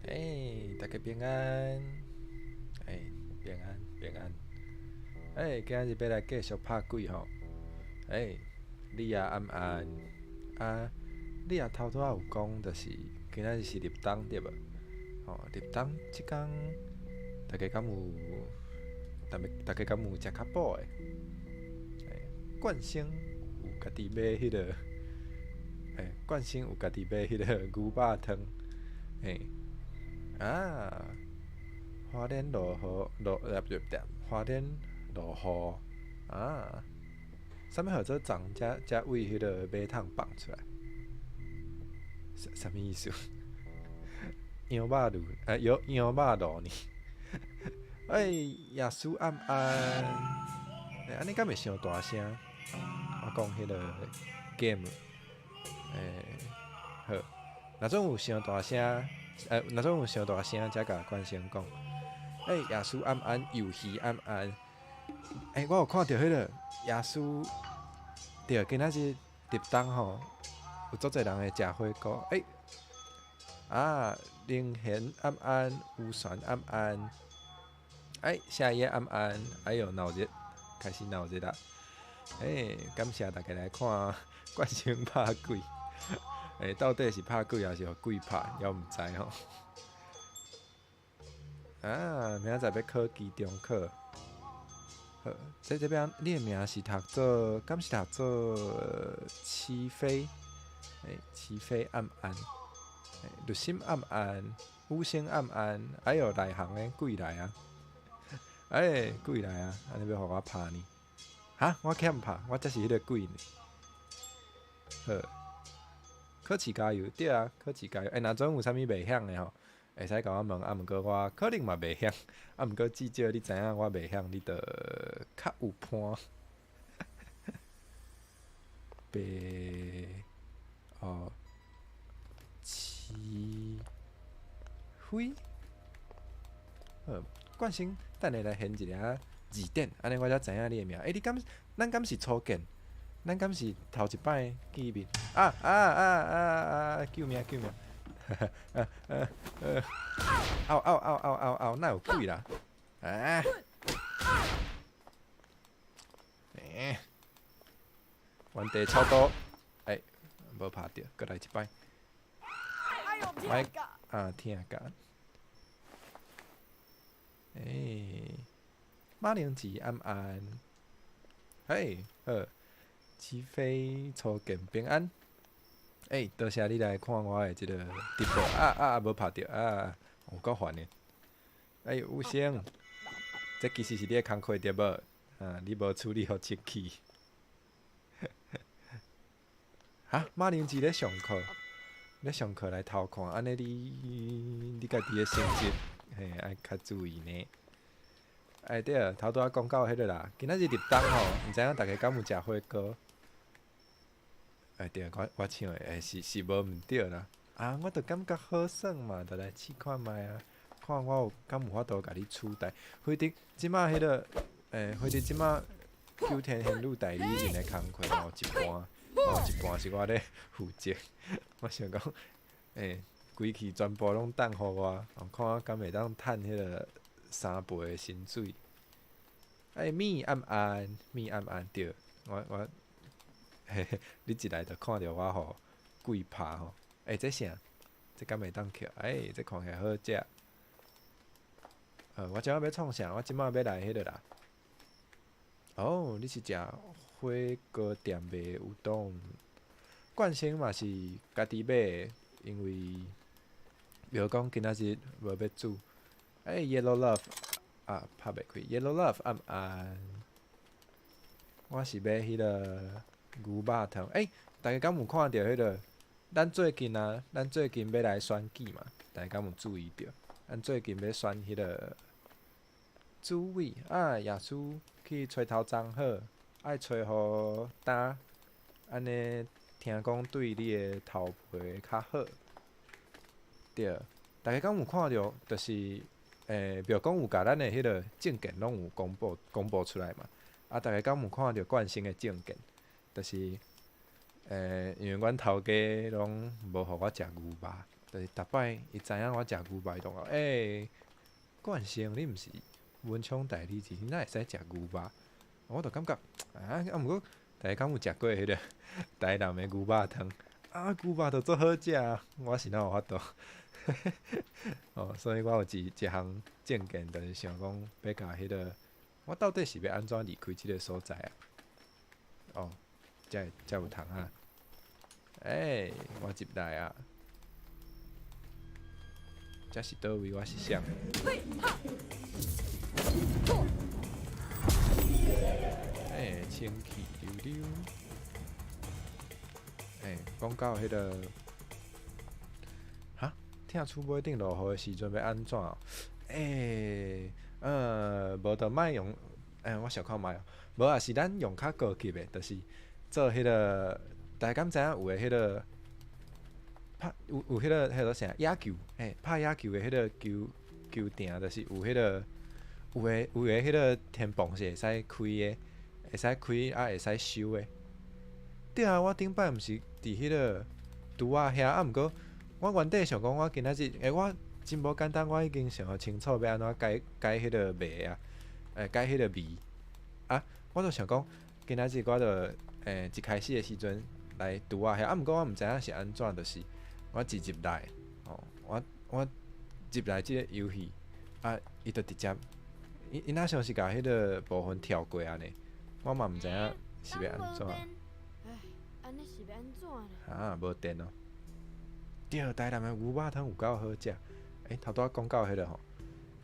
欸，大家平安，欸，平安平安。欸，今仔日欲來繼續拍鬼吼。欸，你也暗安啊？你也頭拄仔有講，就是今仔日是立冬對無？吼，立冬這工，大家敢有？大家敢有食較補的？欸，冠生有家己買彼個，欸，冠生有家己買彼個牛肉湯，欸。啊！花蓮落雨落，啊不對不對，花蓮落雨啊！啥物號做昨才才為彼個馬桶放出來？啥物意思？羊肉爐啊，羊肉爐呢？欸，耶穌暗安，欸，按呢敢會傷大聲？我講彼個 game，欸，好，若總有傷大聲。欸，若總有傷大聲，才共冠生講。欸，耶穌暗安，魷魚暗安。欸，我有看著彼個耶穌，對，今仔日立冬吼，有足濟人會食火鍋。欸，啊，靈賢暗安，烏旋暗安。欸，夏葉暗安，哎喲，鬧熱，開始鬧熱啦。欸，感謝大家來看冠生拍鬼。欸，到底是拍鬼抑是予鬼拍，猶毋知吼。啊，明仔載欲考期中考。好，這邊你的名是讀做，敢是讀做齊飛？欸，齊飛暗安，欸，律心暗安，五星暗安，哎喲，內行的鬼來啊！欸，鬼來啊！按呢欲予我拍呢？哈，我欠拍，我才是彼個鬼呢。好。考試加油，對啊，考試加油。欸，若總有啥物袂曉的吼，會使共我問，啊，毋過我可能嘛袂曉，啊，毋過至少你知影我袂曉，你就較有伴。白哦，齊飛，好，冠生，等下來編一个字典，按呢我才知影你的名。欸，你敢？咱敢是初見？咱敢是頭一擺見面？啊啊啊啊啊！救命救命！哈哈啊啊！嗷嗷嗷嗷嗷嗷！哪有鬼啦？啊！欸！原地超多，欸，無拍著，閣來一擺。來啊，疼甲！欸，馬鈴薯暗安，嘿，好。齊飛初見平安，欸，多謝你來看我的這个直播啊啊！無拍著啊，有夠煩的。欸，有聲，這其實是你的工課對無？啊，你無處理好清氣。哈，馬鈴薯咧上課，咧上課來偷看，按呢你家己的成績，嘿，愛較注意呢。欸對，頭拄仔講到彼个啦，今仔日立冬吼，毋知影大家敢有食火鍋？欸對，我唱的欸是無毋對啦。啊，我著感覺好耍嘛，著來試看覓啊，看我有敢有法度共你取代。非得這馬彼个，欸，非得這馬九天玄女代理人的工課吼，一半，吼一半是我咧負責。我想講，欸，規氣全部攏等予我，看我敢會當趁彼个3倍的薪水。欸，米暗安，米暗安對，我。嘿嘿，你一來就看著我予鬼拍吼！欸，這啥？這敢會當抾？欸，這看起來好食。我這馬欲創啥？我這馬欲來彼个啦。哦，你是食火鍋店賣烏冬？冠生嘛是家己買的，因為廟公今仔日無欲煮。欸，Yellow Love 啊，拍袂開。Yellow Love 暗安，我是買彼个牛肉湯，欸，大家敢有看著彼个？咱最近啊，咱最近欲來選舉嘛，大家敢有注意著？咱最近欲選彼个主委啊，耶穌去揣頭鬃好，愛揣予焦，按呢聽講對你的頭皮較好。對，大家敢有看著？就是，欸，廟公有共咱的彼个證件攏有公布出來嘛？啊，大家敢有看著冠生的證件？就是因為阮頭家攏無予我食牛肉，就是逐擺伊知影我食牛肉，伊就講：冠生，你毋是文昌代理人，你哪會使食牛肉？我就感覺啊，啊，毋過大家敢有食過彼個台南的牛肉湯？啊，牛肉就足好食，我是哪有法度？哦，所以我有一項政見，就是想講欲共彼個，我到底是欲按怎離開這个所在啊？哦，遮有通啊！我入來啊！這是佗位？我是啥？嘿哈！嚯！清氣溜溜。講到彼個，哈？拆厝尾頂落雨的時陣欲按怎？無就莫用，我想看覓哦。無啊，是咱用較高級的，就是做彼個，大家敢知影有的彼個拍有彼個啥野球，拍野球的彼個球場，就是有彼個有的彼個天棚是會使開的，會使開啊，會使收的。對啊，我頂擺毋是佇彼個拄仔遐，啊，毋過我原底想講，我今仔日，我真無簡單，我已經想予清楚欲按怎解解彼個謎啊，解彼個謎啊，我就想講，今仔日我就一開始的時陣來拄仔遐，啊，毋過我毋知影是按怎，就是我一入來，吼，我入來這个遊戲，啊，伊就直接，伊若像是共彼個部分跳過按呢，我嘛毋知影是欲按怎。唉，按呢是欲按怎呢？啊，無電哦。對，台南的牛肉湯有夠好食。頭拄仔講到彼個吼，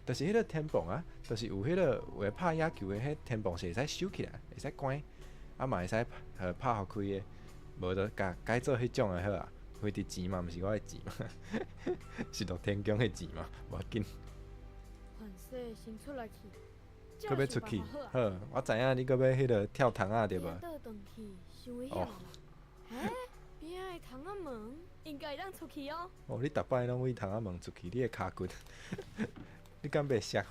就是彼個天棚啊，就是有彼個有的拍野球的彼天棚是會使收起來，會使關，啊嘛會使拍予開的，無就共改做彼種的好啊。花佇錢嘛，毋是我的錢嘛，是樂天宮的錢嘛，無要緊。凡勢先出來去，閣欲出去，好，我知影你閣欲彼個跳窗仔對無？倒轉去，傷危險啦！邊仔的窗仔門應該會當出去哦。哦，你逐擺攏對窗仔門出去，你的跤骨，你敢袂摔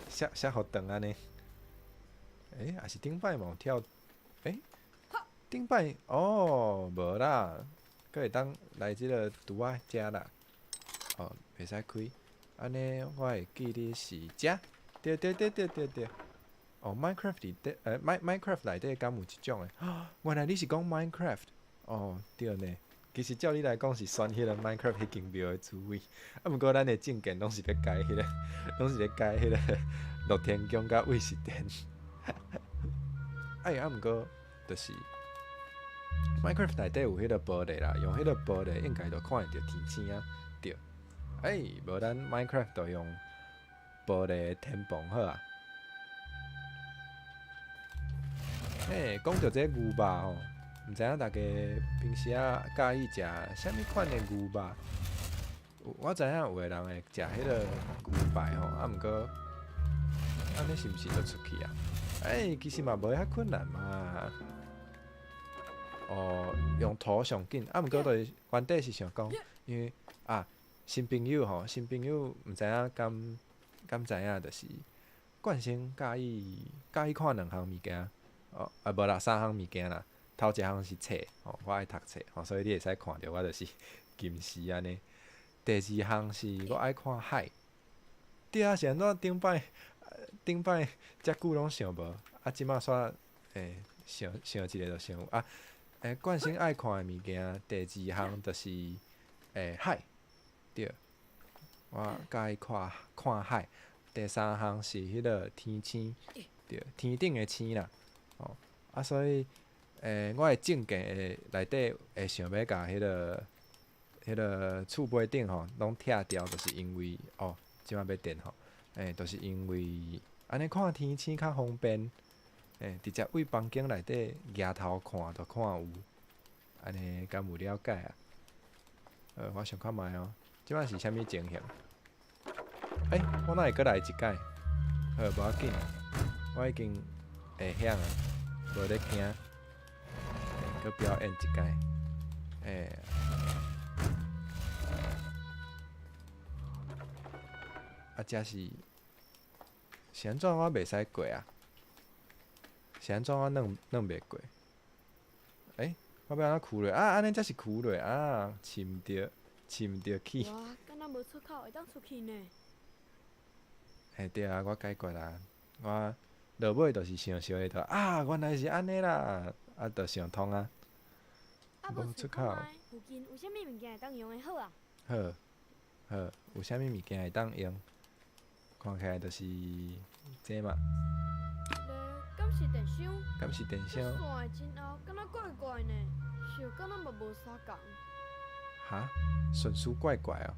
摔摔予斷按呢？抑是頂擺嘛有跳？頂擺哦，無啦，閣會當來這个櫥仔遮啦。哦，袂使開。按呢，我會記得是遮。對對對對對對。哦，Minecraft 裡底，Minecraft 內底敢有這種的？原來你是講 Minecraft。哦，對呢。其實照理來講是選彼個 Minecraft 彼間廟的主位，啊，毋過咱的政見攏是欲改彼個，攏是咧改彼個樂天宮佮魏士殿。哎，啊，毋過就是 Minecraft 內底有彼個玻璃啦，用彼個玻璃應該就看會著天星啊。對，無咱 Minecraft 就用玻璃天棚好啊。講著這牛肉吼，毋知影大家平時仔佮意食啥物款的牛肉？我知影有的人會食彼個牛排吼，啊，毋過按呢是毋是就出去啊？其實嘛無遐困難嘛。哦，用圖上緊，啊，毋過就是原底是想講，因為啊，新朋友吼，新朋友毋知影敢知影，就是冠生佮意看兩項物件，哦，啊無啦，三項物件啦。頭一項是冊，吼，我愛讀冊，吼，所以你會使看著我就是近視按呢。第二項是我愛看海。對啊，是按怎頂擺遮久攏想無，啊，這馬煞想想一个就想有啊。冠生愛看的物件，第二項就是海，對，我佮意看看海。第三項是彼个天星，對，天頂的星啦，吼，啊，所以我的政見會內底會想欲共彼个厝尾頂吼攏拆掉，就是因為哦，這馬欲電吼，就是因為按呢看天星較方便，直接對房間內底舉頭看就看有，按呢敢有了解啊？我想看覓哦，這馬是啥物情形？我哪會閣來一擺？好，無要緊，我已經會曉啊，無咧驚。閣表演一擺。啊，這是按怎我袂使過啊？是按怎我轉轉袂過？我欲按怎跍落啊？按呢才是跍落啊！饲毋著，饲毋著去。哇，敢若無出口會當出去呢？嘿對啊，我解決啊。我落尾就是想想的，啊，原來是按呢啦，啊，就想通啊。啊，無出口。附近有啥物物件會當用的好啊？好，好，有啥物物件會當用？看起來就是這嘛。這个敢是電箱？敢是電箱？這線的前後敢若怪怪呢？色敢若嘛無相仝。哈？順序怪怪哦。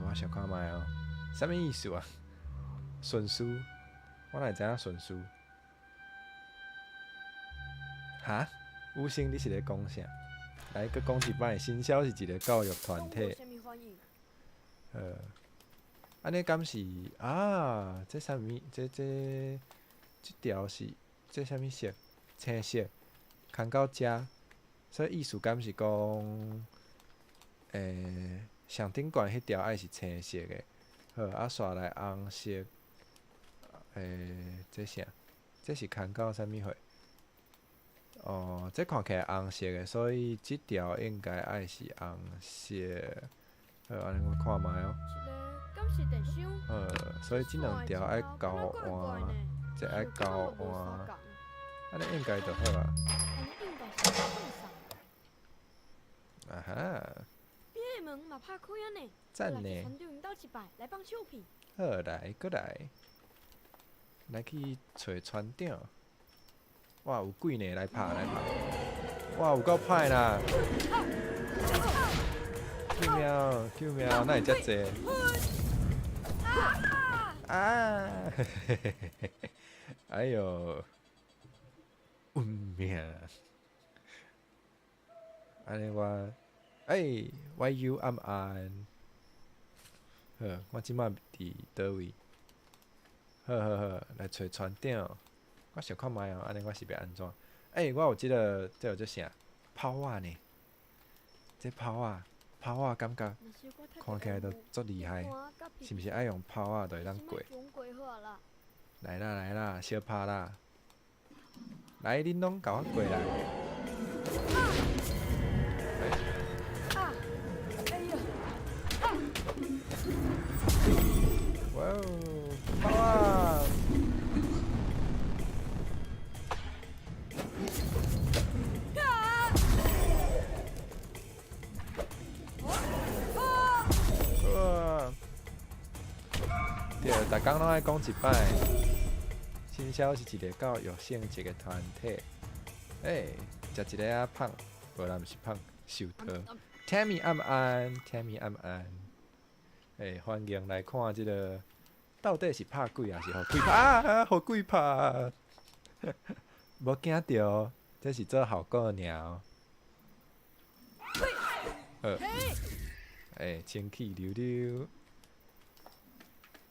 我想看覓哦，啥物意思啊？順序，我哪會知影順序？哈？五星，你是咧講啥？來，閣講一擺，新校是一個教育團體。按呢敢是啊？這啥物？這這這條是這啥物色？青色，牽到遮，所以意思敢是講，上頂懸彼條愛是青色的，好，啊，煞來紅色，這啥？這是牽到啥物貨？哦，這看起來紅色的，所以這條應該愛是紅色。好，按呢我看覓哦。好，所以這兩條愛交換，這愛交換，按呢應該就好啊。啊哈！讚呢！好，來，閣來，來去揣船長。哇，有鬼呢！來拍，來拍！哇，有夠歹啦！救命！救命！哪會遮濟？啊！嘿嘿嘿嘿嘿！哎喲，運命！按呢我，欸，YU 暗暗。好，我這擺佇佗位？好好好，來揣船長。我想看覓哦，按呢我是欲按怎？欸，我有這个，這有這啥？炮仔呢？這炮仔，炮仔感覺看起來都足厲害，是毋是愛用炮仔就會當過？來啦來啦，相拍啦！來，恁攏共我過來！哇哦，炮仔！對，逐工攏愛講一擺。新校是一个教育性質的團體。欸，食一个仔胖，無啦，毋是胖，瘦桃。Tammy 暗暗，Tammy 暗暗。欸，歡迎來看這个，到底是拍鬼抑是予鬼拍？啊，予鬼拍！無驚著，這是做效果爾。好。欸，清氣溜溜。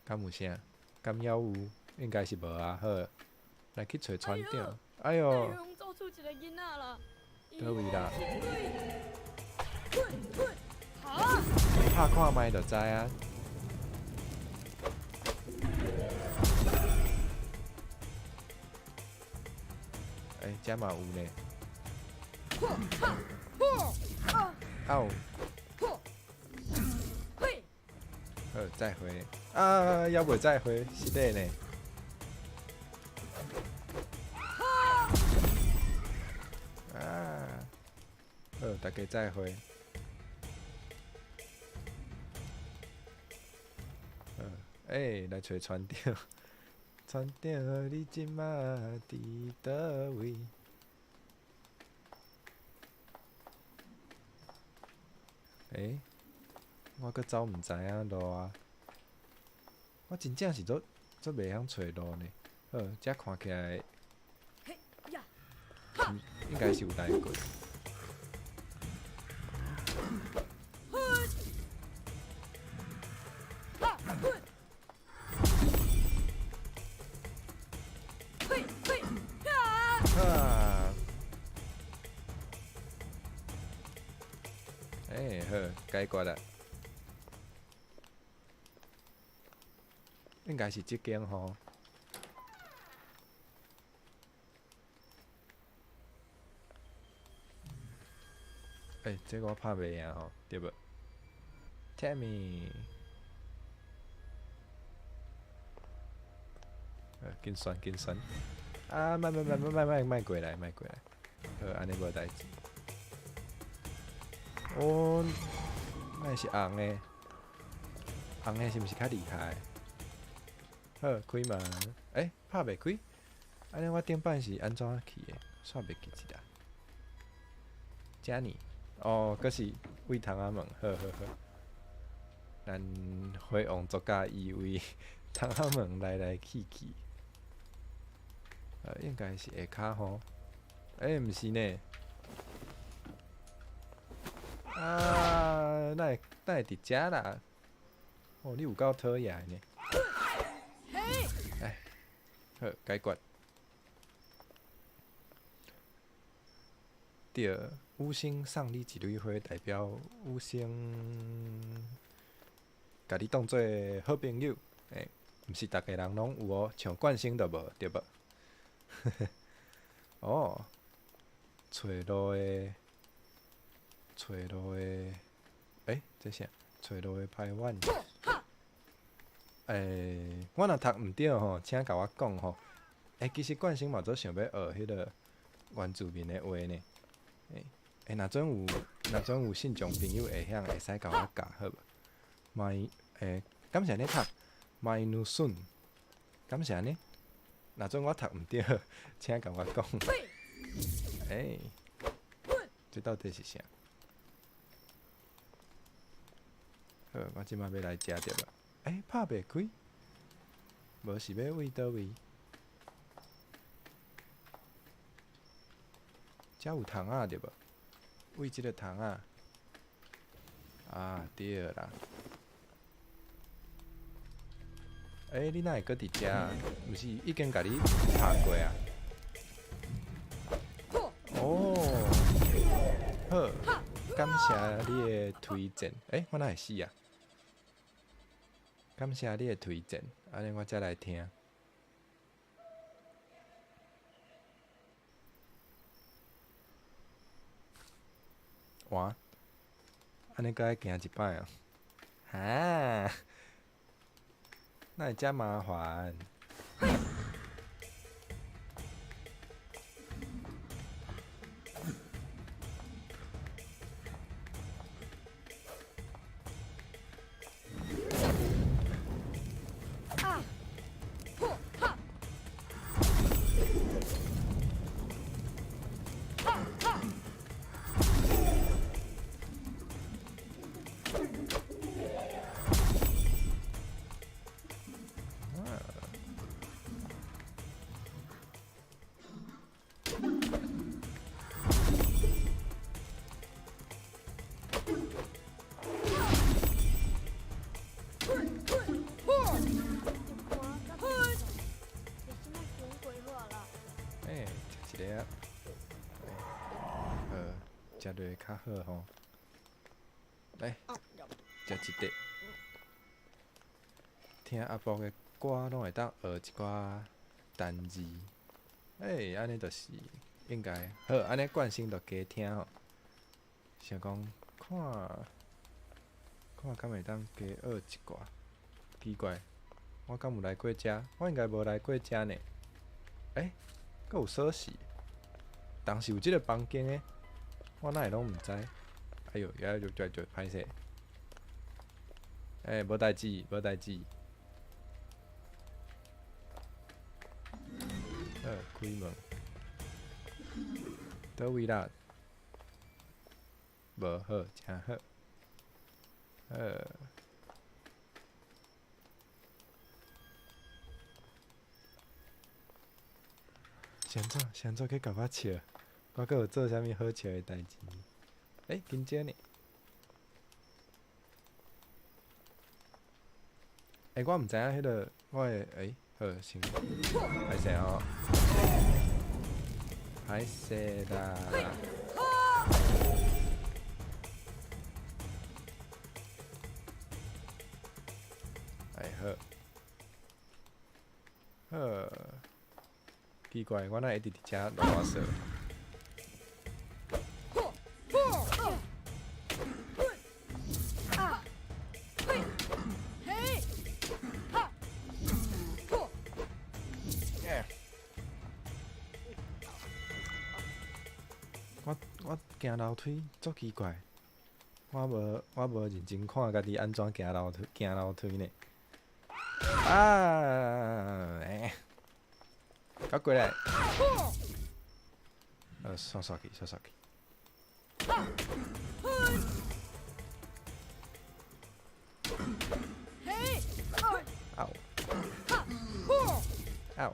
敢有啥？敢猶有？應該是無啊。好，來去揣船長。哎喲！佗位啦？拍看覓就知啊。欸，遮嘛有呢。嗷！好，再會。啊，猶未再會，失禮呢。啊，好，大家再會。好，欸，來揣船長。船長，你這馬佇佗位？欸，我閣走毋知影路啊！我真正是足足袂曉揣路呢。好，這看起來應該是有來過。啊！欸，好，解決啦。應該是這間吼。欸，這個我拍袂贏吼，對無？Tammy，緊選緊選。啊，莫莫莫莫莫莫莫過來，莫過來。好，按呢無代誌。哦，那是紅的，紅的是毋是較厲害？好，開門。欸，拍袂開。按呢我頂擺是按怎去的？煞袂記得啦。遮爾，哦，閣是對窗仔門，好好好。咱回王作家伊對窗仔門來來去去。應該是下跤吼。欸，毋是呢。啊，哪會哪會佇遮啦？哦，你有夠討厭的呢。哎，好，解決。對，五星送你一蕊花，代表五星共你當做好朋友。欸，毋是逐个人攏有哦，像冠星就無，對無？哦，揣路的，揣路的，欸，這啥？揣路的排灣。欸，我若讀毋對吼，請共我講吼。欸，其實冠星嘛足想欲學彼個原住民的話呢。欸，欸，若準有信眾朋友會曉，會使共我教好無？My，欸，敢是按呢讀？My 努順，敢是按呢？若準我讀毋對，請共我講。欸，這到底是啥？好，我這擺欲來食著無？欸，拍袂開，無是欲對佗位？遮有窗仔對無？對這个窗仔。啊，對啦。欸，你哪會閣佇遮？毋是已經共你拍過啊？哦，好，感謝你的推薦。欸，我哪會死啊？感謝你的推薦，按呢我才來聽。哇，按呢閣愛行一擺哦。哈，哪會遮麻煩？欸，食一个啊！食落較好吼。來，食一塊。聽阿婆的歌，攏會當學一寡單字。欸，按呢就是應該好，按呢慣性就加聽吼。想講看，看敢會當加學一寡。奇怪，我敢有來過遮？我應該無來過遮呢。欸，閣有鎖匙？當時有這個房間的，我哪會攏毋知？哎喲，遐就就就歹勢。欸，無代誌，無代誌。好，開門。佗位啦？無好，誠好。好。是按怎？是按怎去共我笑？我閣有做啥物好笑的代誌？欸，緊張呢。欸，我毋知影彼个我的欸，好，先歹勢哦，歹勢啦。哎好，好，奇怪，我哪會一直佇遮囉嗦？行樓梯足奇怪，我無認真看家己按怎行樓梯呢？啊！欸，搞過來！刷刷去，刷刷去。嗷！嗷！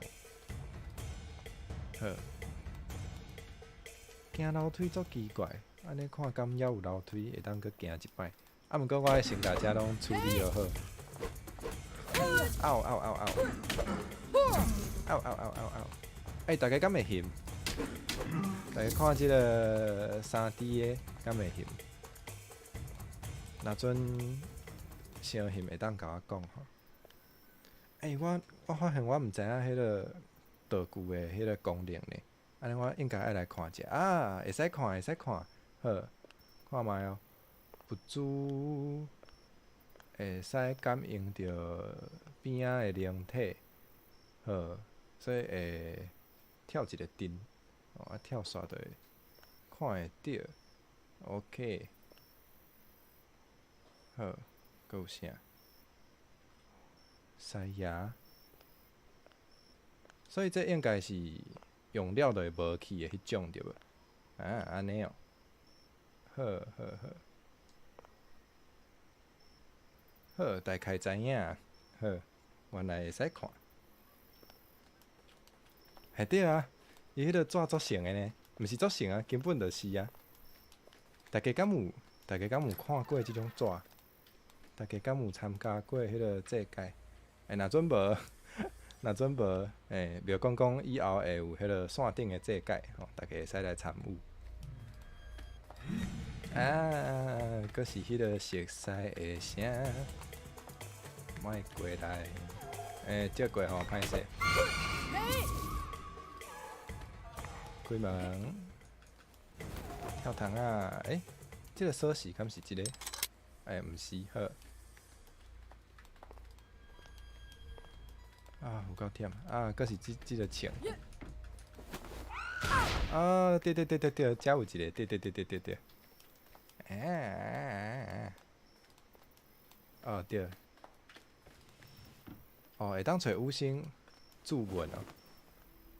好。行樓梯足奇怪，按呢看敢猶有樓梯會當閣行一擺。啊，毋過我愛先共遮攏處理好。嗷嗷嗷嗷！嗷嗷嗷嗷嗷！欸，大家敢會翕？大家看這个3D 的，敢會翕？若準傷翕會當共我講吼。欸，我發現我毋知影彼个道具的彼个功能呢。按呢我應該愛來看者啊，會使看，會使看，好，看覓哦。物資會使感應著邊仔的靈體，好，所以會跳一个陣，哦，啊跳煞就會看會著，OK，好，閣有啥？西牙，所以這應該是用了就會無去的彼種對無？啊，按呢哦，好好好，好，大概知影，好，原來會使看，嘿對啊，伊彼个紙足成的呢，毋是足成啊，根本就是啊。大家敢有看過這種紙？大家敢有參加過彼个祭改？欸，若準無，欸，廟公講以後會有彼个線頂的祭改，吼，大家會使來參與。啊，閣是彼个熟悉的聲，莫過來，欸，借過吼，歹勢。開門，跳窗仔，欸，這个鎖匙敢是這个？欸，毋是，好。啊，有夠忝啊！閣是這个銃。啊，對對對對對，遮有一个，對對對對對對。啊！哦對。哦，會當揣五星注文哦。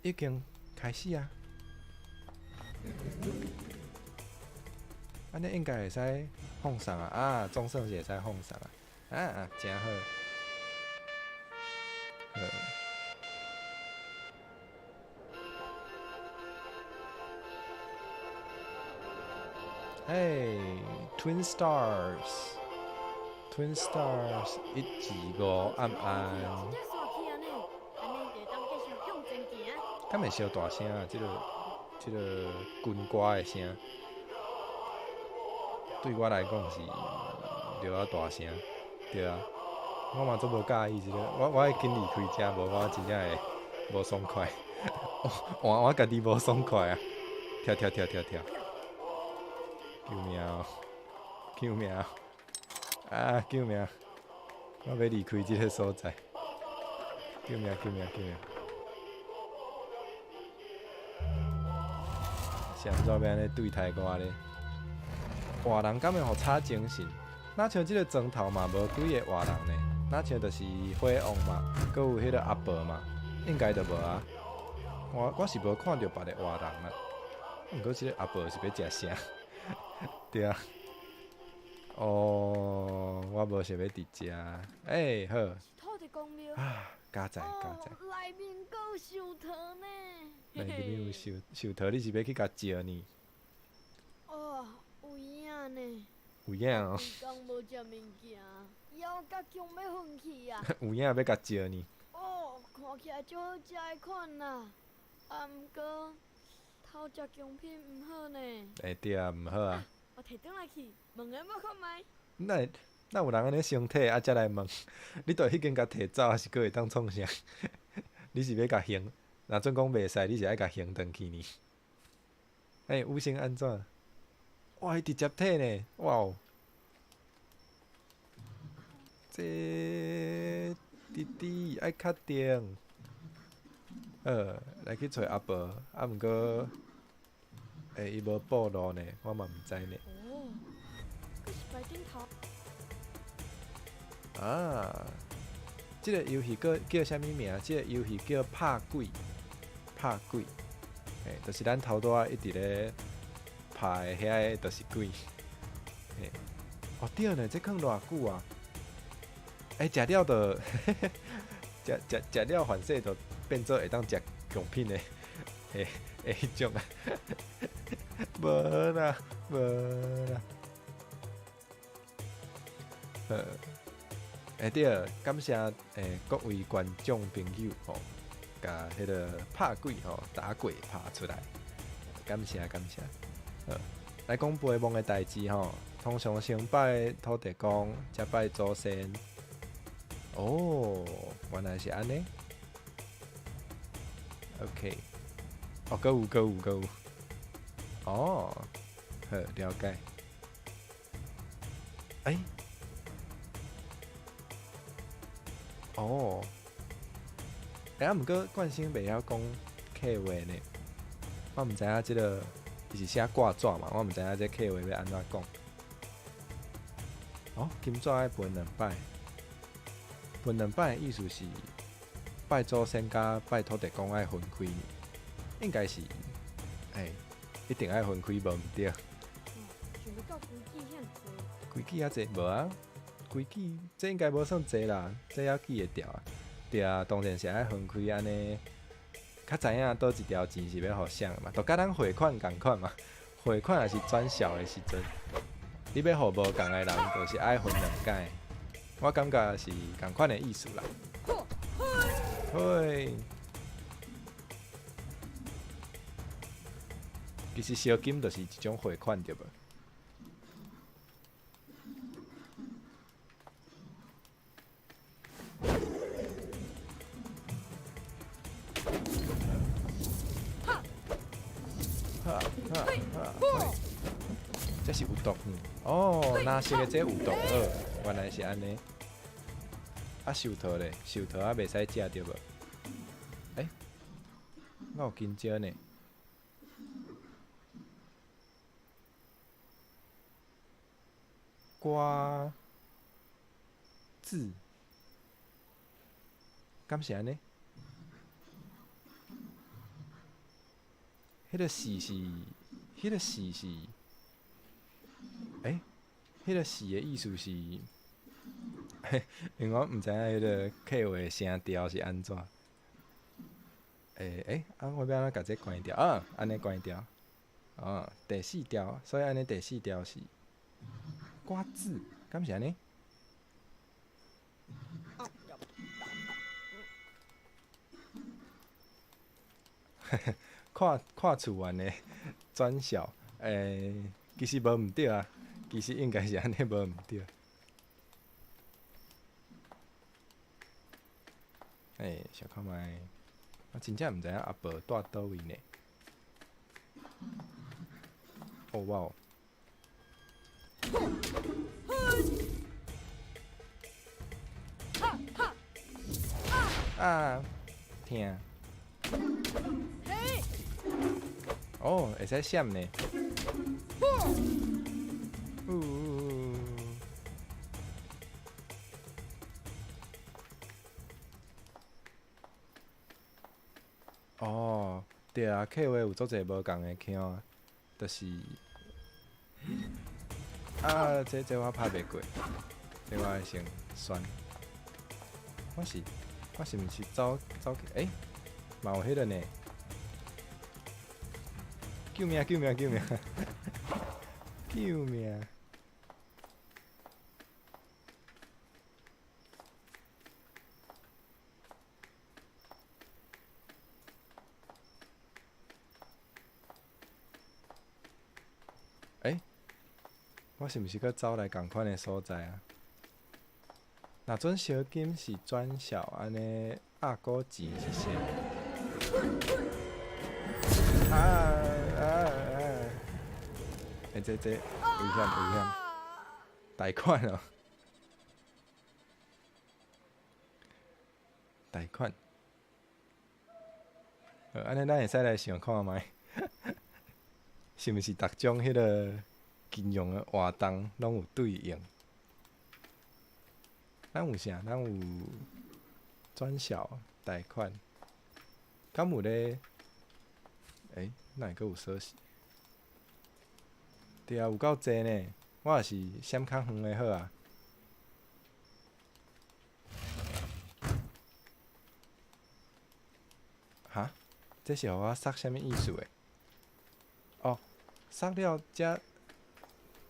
已經開始啊！按呢應該會使放送啊！啊，總算是會使放送啊！啊，誠好。好。嘿，Twin Stars，Twin Stars 125暗暗。敢會傷大聲啊？這个軍歌的聲，對我來講是著較大聲，對啊。我嘛足無佮意這个，我愛緊離開遮，無我真正會無爽快，換我家己無爽快啊！跳跳跳跳跳！救命！救命！啊！救命！我欲離開這个所在！救命！救命！救命！是按怎欲按呢對待我咧？活人敢會予吵精神？若像這个床頭嘛，無幾個活人呢。若像就是火王嘛，閣有彼个阿婆嘛，應該就無啊。我是無看著別个活人啦。毋過這个阿婆是欲食啥？對啊。哦，我無想欲佇遮。欸，好。啊，加載加載。內面閣有壽桃呢。內面有壽壽桃，你是欲去共借呢？哦，有影呢。有影哦。規工無食物件，枵甲強欲昏去啊！有影欲共借呢？哦，看起來足好食的款啦，啊，毋過偷食貢品毋好呢。欸，對啊，毋好啊。我提轉來去，問下某看覓。哪有人按呢先提啊，才來問？你佇彼間共提走，抑是閣會當創啥？你是欲共還？若準講袂使，你是愛共還轉去呢？欸，五星按怎？哇，伊直接提呢！哇哦！這弟弟愛確定。來去揣阿婆，啊，毋過，欸，伊無暴露呢，我嘛毋知呢。哦，閣是白頂頭。啊，這个遊戲閣叫啥物名？這个遊戲叫拍鬼，拍鬼，欸，就是咱頭拄仔一直咧拍的遐個，就是鬼。欸，哦對呢，這囥偌久啊？欸，食了就，食了反勢就變做會當食貢品的，欸欸彼種啊。無啦，無啦。好。欸對，感謝各位觀眾朋友吼，共彼个拍鬼吼打鬼拍出來，感謝感謝。好，來講陪墓的代誌吼，通常先拜土地公，才拜祖先。哦，原來是按呢。OK，哦，閣有閣有閣有。哦，好，了解。欸。哦，欸，啊，毋過冠生袂曉講客話呢，我毋知影這个伊是寫掛紙嘛，我毋知影這客話欲按怎講。哦，金紙愛分兩擺，分兩擺的意思是拜祖先佮拜土地公愛分開呢，應該是，欸，一定愛分開，無毋對。想欲到規矩遐濟。規矩遐濟無啊？規矩這應該無算濟啦，這猶記會牢啊。對啊，當然是愛分開按呢，較知影佗一條錢是欲予誰嘛，就佮咱匯款仝款嘛。匯款抑是轉數的時陣，你欲予無仝的人，就是愛分兩擺。我感覺是仝款的意思啦。嘿，其實燒金就是一種匯款對無？哈哈哈！這是有毒哦，藍色的這有毒好，原來是按呢。啊，壽桃咧，壽桃啊，袂使食對無？欸，我有金蕉呢。瓜子，敢是按呢？彼个四是，彼个四是，欸，彼个四的意思是，因為我毋知影彼个客話聲調是按怎。欸欸，啊，我欲按怎共這關掉？啊，按呢關掉。哦，第四條，所以按呢第四條是瓜子，敢是按呢？看看厝員的轉小，欸，其實無毋對啊，其實應該是按呢無毋對。欸，小看覓，我真正毋知影阿婆蹛佗位呢。哦哇哦！啊，疼！哦，會使閃呢。嗚。哦，對啊，客話有足濟無仝的腔啊，就是啊，這我拍袂過，這我愛先選。我是毋是走走去？欸，嘛有彼个呢？救命！救命！救命！救命！欸，我是毋是閣走來仝款的所在啊？若準燒金是轉數，按呢鴨股錢是啥？啊啊啊！欸，這危險危險！貸款哦，貸款。好，按呢咱會使來想看覓。是毋是逐種彼个金融的活動攏有對應？咱有啥？咱有轉小貸款，敢有咧？欸，哪會閣有鎖匙？對啊，有夠濟呢！我也是閃較遠的好啊。哈？這是予我殺啥物意思的？哦，殺了遮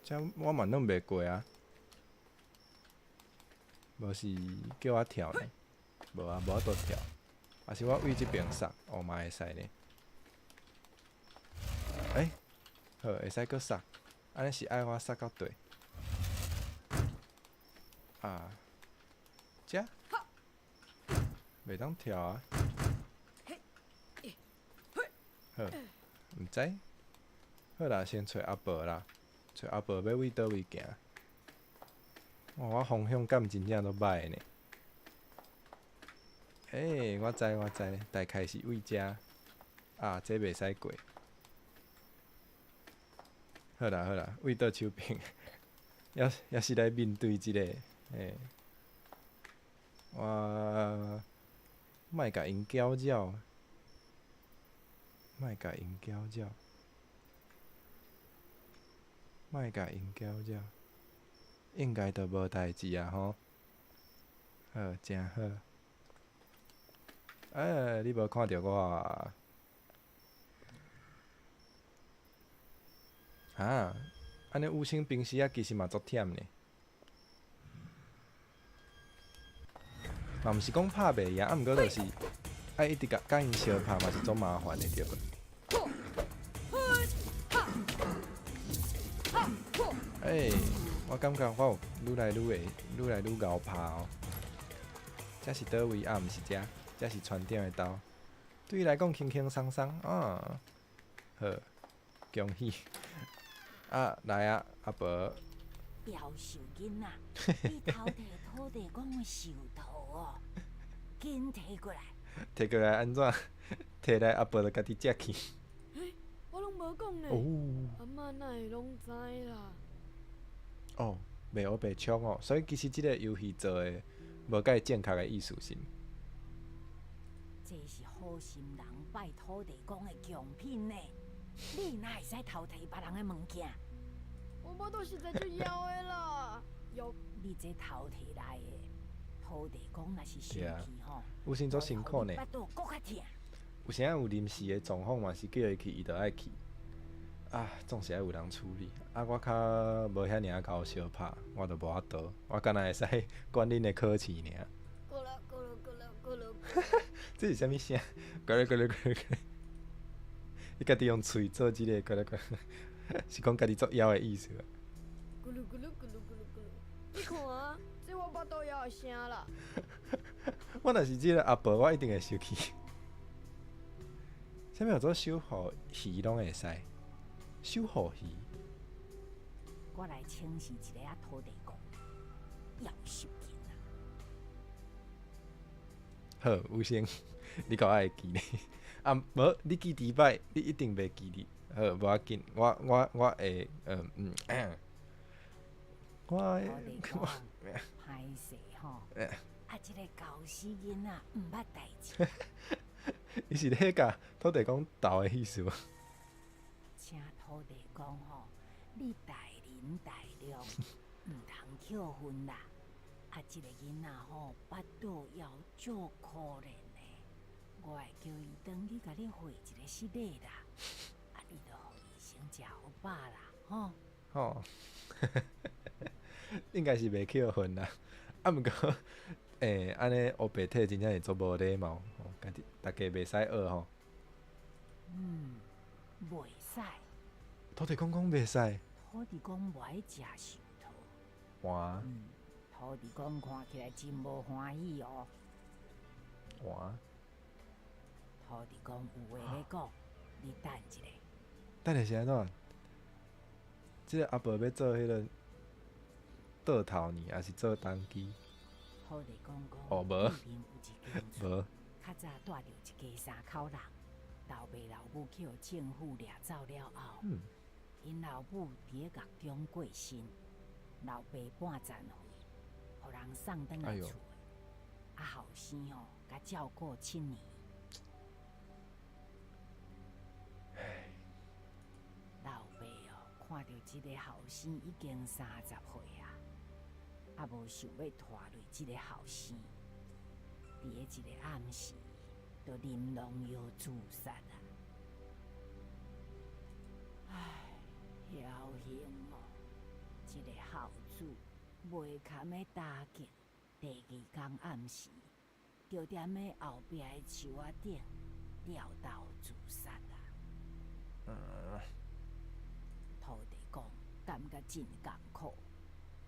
遮我嘛弄袂過啊。無是叫我跳呢？無啊，無法度跳。抑是我位這邊殺，哦嘛會使呢。欸，好，會使閣殺。按呢是愛我殺到底。啊，遮袂當跳啊。好，毋知。好啦，先揣阿婆啦，揣阿婆欲往佗位行。哇，我方向感真正都䆀呢。欸，我知我知，大概是位遮。啊，這袂使過。好啦好啦，位倒手邊，猶是來面對這個，欸，我莫共𪜶攪擾，莫共𪜶攪擾，莫共𪜶攪擾，應該就無代誌啊吼。好，誠好。欸，你無看著我啊？哈，按呢有生平時仔其實嘛足忝呢。嘛毋是講拍袂贏，啊，毋過就是愛一直共佮𪜶相拍嘛是足麻煩的，對無？欸，我感覺我有愈來愈會，愈來愈𠢕拍哦。這是佗位？啊，毋是遮，這是船長的兜。對伊來講輕輕鬆鬆啊。好，恭喜！啊，來啊，阿婆。夭壽囡仔，你偷提土地公的壽桃哦，緊提過來。提過來按怎？提來阿婆就家己食去。欸，我攏無講呢。哦。阿嬤哪會攏知啦？哦，袂烏白衝哦，所以其實這个遊戲做的無蓋正確的意思是毋？這是好心人拜土地公的貢品呢，你哪會使偷提別人的物件？我腹肚實在足枵的啦，枵。你這偷提來的，土地公若是生氣吼，有時足辛苦呢。腹肚閣較疼。有時仔有臨時的狀況嘛，是叫伊去，伊就愛去。啊，總是愛有人處理。啊，我較無遐爾仔𠢕相拍，我就無法度。我敢若會使管恁的考試爾。過了過了過了過了。這是啥物聲？咕嚕咕嚕咕嚕。你家己用喙做這个咕嚕咕嚕，是講家己足枵的意思啊？咕嚕咕嚕咕嚕咕嚕咕嚕，你看啊，這我腹肚枵的聲啦。我若是這个阿婆，我一定會生氣。啥物叫做守護魚攏會使？守護魚。我來請示一下土地公，夭壽囡仔。好，有先，你閣愛記咧。啊，無你記佇擺，你一定袂記得。好，無要緊，我會，嗯嗯，我土地公，歹勢吼，啊，這个猴死囡仔毋捌代誌。伊是咧共土地公鬥的意思無？請土地公吼，你大仁大量，毋通扣分啦。啊，這个囡仔吼，腹肚枵足可憐的，我會叫伊轉去共你會一个失禮啦。啊，你就予伊先食予飽啦，吼。吼，應該是袂扣分啦。啊，毋過，欸，按呢烏白體真正是足無禮貌，吼，家己逐家袂使學吼。嗯，袂使。土地公講袂使。土地公無愛食壽桃。哇。嗯，土地公看起來真無歡喜哦。哇。土地公有話欲講，你等一下。等下是按怎？這个阿婆欲做彼个倒頭呢，抑是做童乩？土地公講，哦，無，對面有一間厝，無。較早蹛著一家三口人，老爸老母去予政府掠走了後， 𪜶老母佇咧獄中過身，老爸半殘廢，予人送轉來厝的。啊，後生吼，共照顧7年。老爸哦，看著這个後生已經30歲啊，也無想欲拖累這个後生，佇咧一个暗時，就啉農藥自殺啊！唉，僥倖哦，這个孝子袂堪的打擊，第二工暗時，就踮咧後壁的樹仔頂吊刀自殺啊！土地公感覺真艱苦，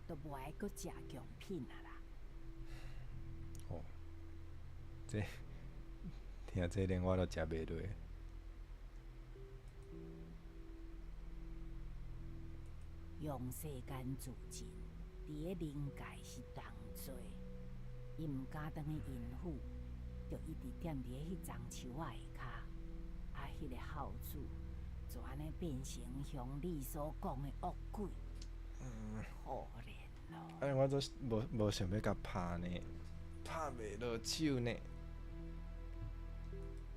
都無愛閣食貢品啊啦。哦，這聽這連我都食袂落。陽世間自盡，佇咧靈界是同罪，伊毋敢轉去陰府，就一直踮佇咧彼欉樹仔下跤。啊，彼个孝子就按呢變成鄉里所講的惡鬼，可憐咯。哎，我都無想欲共拍呢，拍袂落手呢。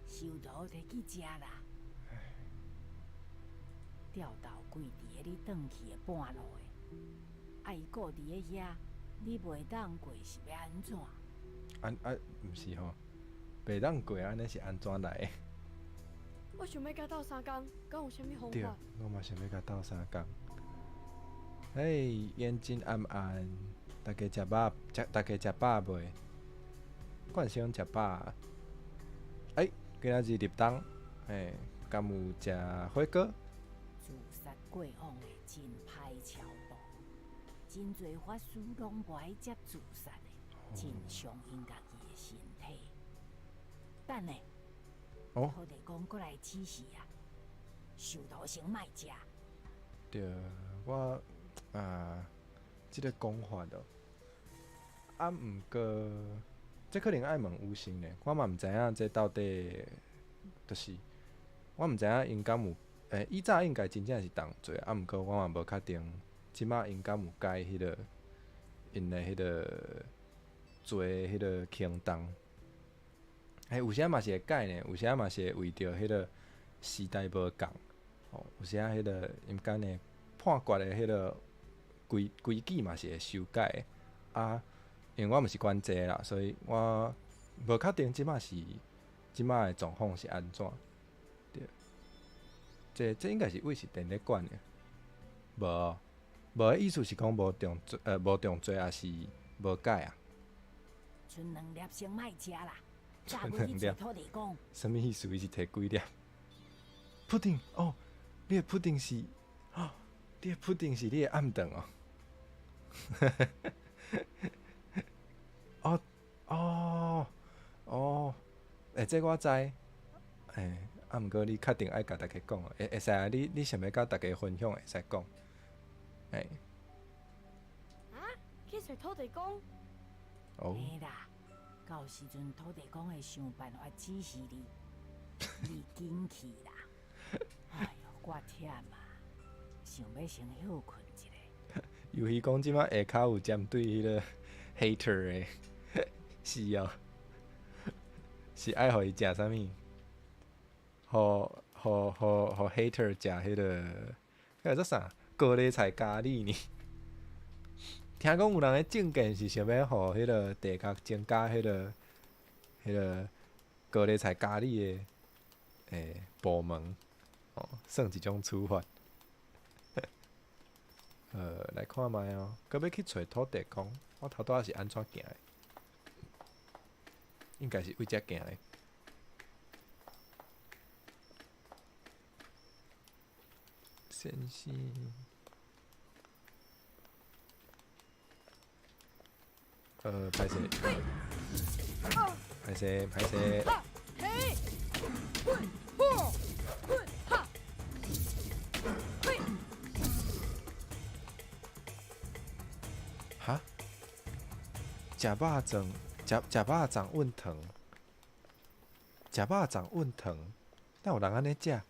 收徒提去食啦。吊刀鬼佇咧你轉去的半路的，啊，伊顧佇咧遐，你袂當過是欲按怎？啊，毋是吼，袂當過按呢是按怎來的？我想欲共鬥相共，敢有啥物方對法？，我嘛想欲共鬥相共。嘿，眼睛暗暗，大家食飽，食大家食飽未？慣性食飽啊。欸，今仔日立冬，欸，敢有食火鍋？自殺過往的真歹超度，真濟法師攏無愛接自殺的，真傷𪜶家己的身體。等下，土地公閣來指示啊，壽桃先莫食。對，我啊，這个講法哦，啊，毋過，這可能愛問醫生咧，我嘛毋知影這到底，就是我毋知影𪜶敢有，欸，以早應該真正是同罪，啊，毋過我嘛無確定，這馬𪜶敢有改彼个𪜶的彼个罪彼个輕重。欸，有時嘛是會改呢，有時嘛是會為著彼个時代無仝，吼，有時彼个陰間的判決的彼个規矩嘛是會修改的。啊，因為我毋是管這个啦，所以我無確定這馬的狀況是按怎。對，這應該是位是電咧管的，無，無的意思是講無重罪，無重罪，抑是無改啊？賰兩粒先莫食啦，早欲去揣土地公。啥物意思？伊是提幾粒？布丁哦，你的布丁是，哦，你的布丁是你的暗頓哦。哦哦哦，欸，這我知，欸，啊，毋過你確定愛共大家講，會使啊？你想欲共大家分享，會使講，欸。啊？去揣土地公？哦。嘿啦，到時陣土地公會想辦法指示你，你緊去啦。哎喲，我忝啊，想欲先歇睏一下。尤其講這馬下跤有針對彼个 hater 的，是哦，是愛予伊食啥物？予予予予 hater 食彼个，彼个叫啥？高麗菜咖喱呢？聽講有人的政見是想欲予彼个地殼增加彼个高麗菜咖喱的部門，哦，算一種處罰。來看覓哦，閣欲去揣土地公，我頭拄仔是按怎行的？應該是對遮行的。先生，歹勢，歹勢，歹勢。哈？食肉粽，食肉粽運糖，食肉粽運糖，哪有人按呢食？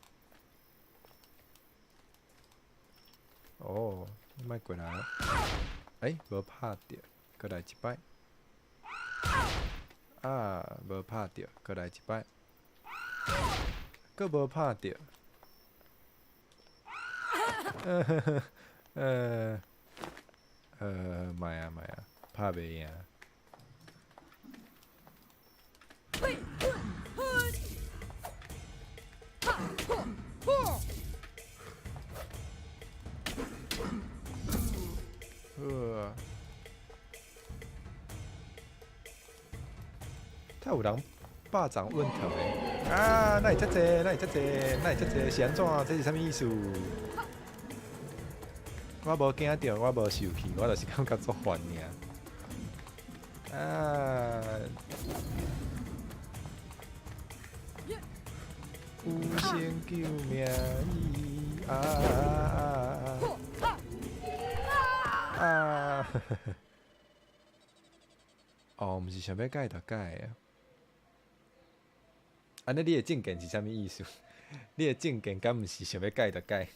哦，你莫過來哦。欸，無拍著，閣來一擺。啊，無拍著，閣來一擺。閣無拍著。呃，呃，莫啊莫啊，拍袂贏。好啊。太有人肉掌問頭的啊！哪會遮濟？哪會遮濟？哪會遮濟？是按怎？這是啥物意思？我無驚著，我無受氣，我就是感覺足煩爾。啊！有仙救命醫啊啊啊！哦，毋是想欲改就改啊！按呢，你的政見是啥物意思？你的政見敢毋是想欲改就改？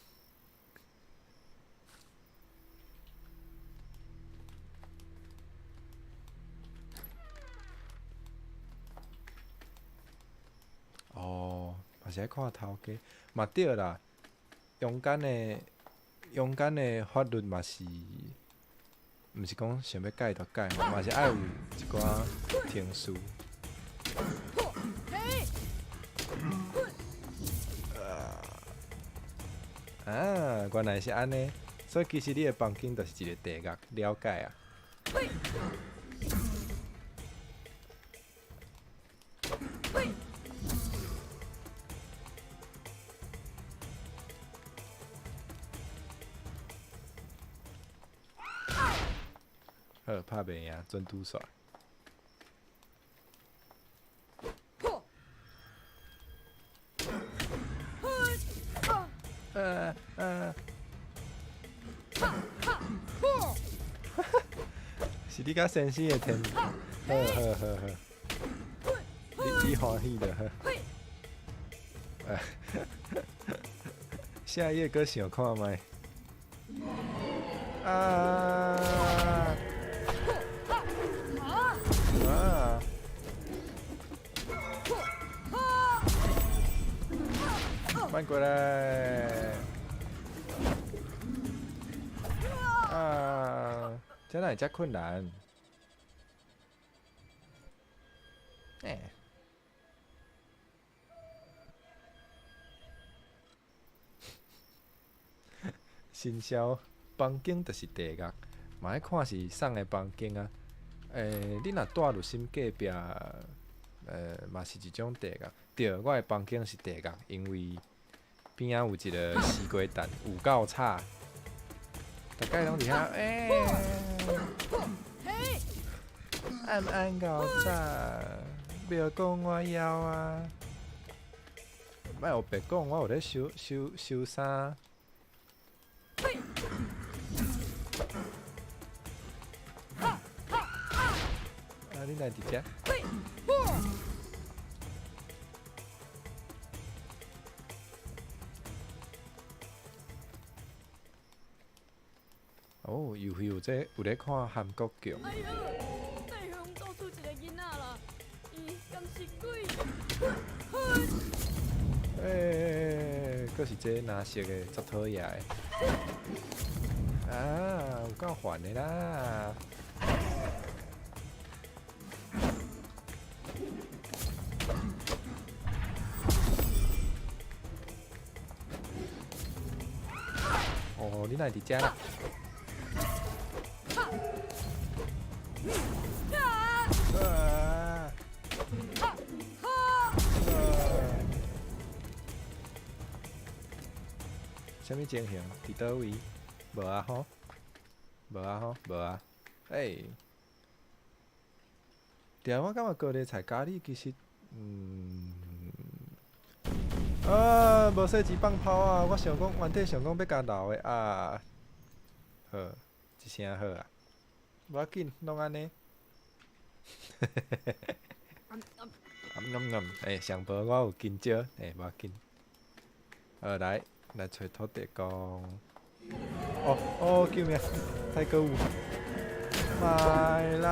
哦，嘛是愛看頭家，嘛對啦。陽間的陽間的法律嘛是，毋是講想欲改就改，嘛是愛有一寡程序。啊，原來是按呢，所以其實你的房間就是一个地獄，了解啊。好，拍袂贏，準拄煞。呃呃，是你佮先生的天，好好好好，你歡喜就好。下一頁閣想看覓。啊！啊！慢過來！啊！這哪會遮困難？欸！新銷房間就是地獄，嘛愛看是啥个房間啊？欸，你若住入心隔壁，嘛是一種地獄。對，我的房間是地獄，因為邊仔有一个西瓜蛋，有夠吵，逐擺攏佇遐欸，暗暗夠早，袂講我枵啊！莫予白講，我有咧收收收衫。啊！你來佇遮？哦，尤其有這有咧看韓國劇。哎喲，對方走出一个囡仔啦，伊敢是鬼？欸，閣是這藍色的，足討厭的。啊，有夠煩的啦！哦，你哪會佇遮啦？啊！啥物情形？佇佗位？無啊吼，無啊吼，無啊！欸，對啊，我感覺高麗菜咖喱其實，啊，無洗錢放炮啊！我想講，原底想講欲共留的啊，好，一聲好啊，無要緊，攏按呢。欸，上無我有緊張，欸，無要緊。好，來，來揣土地公。哦哦，救命！太可惡！買啦！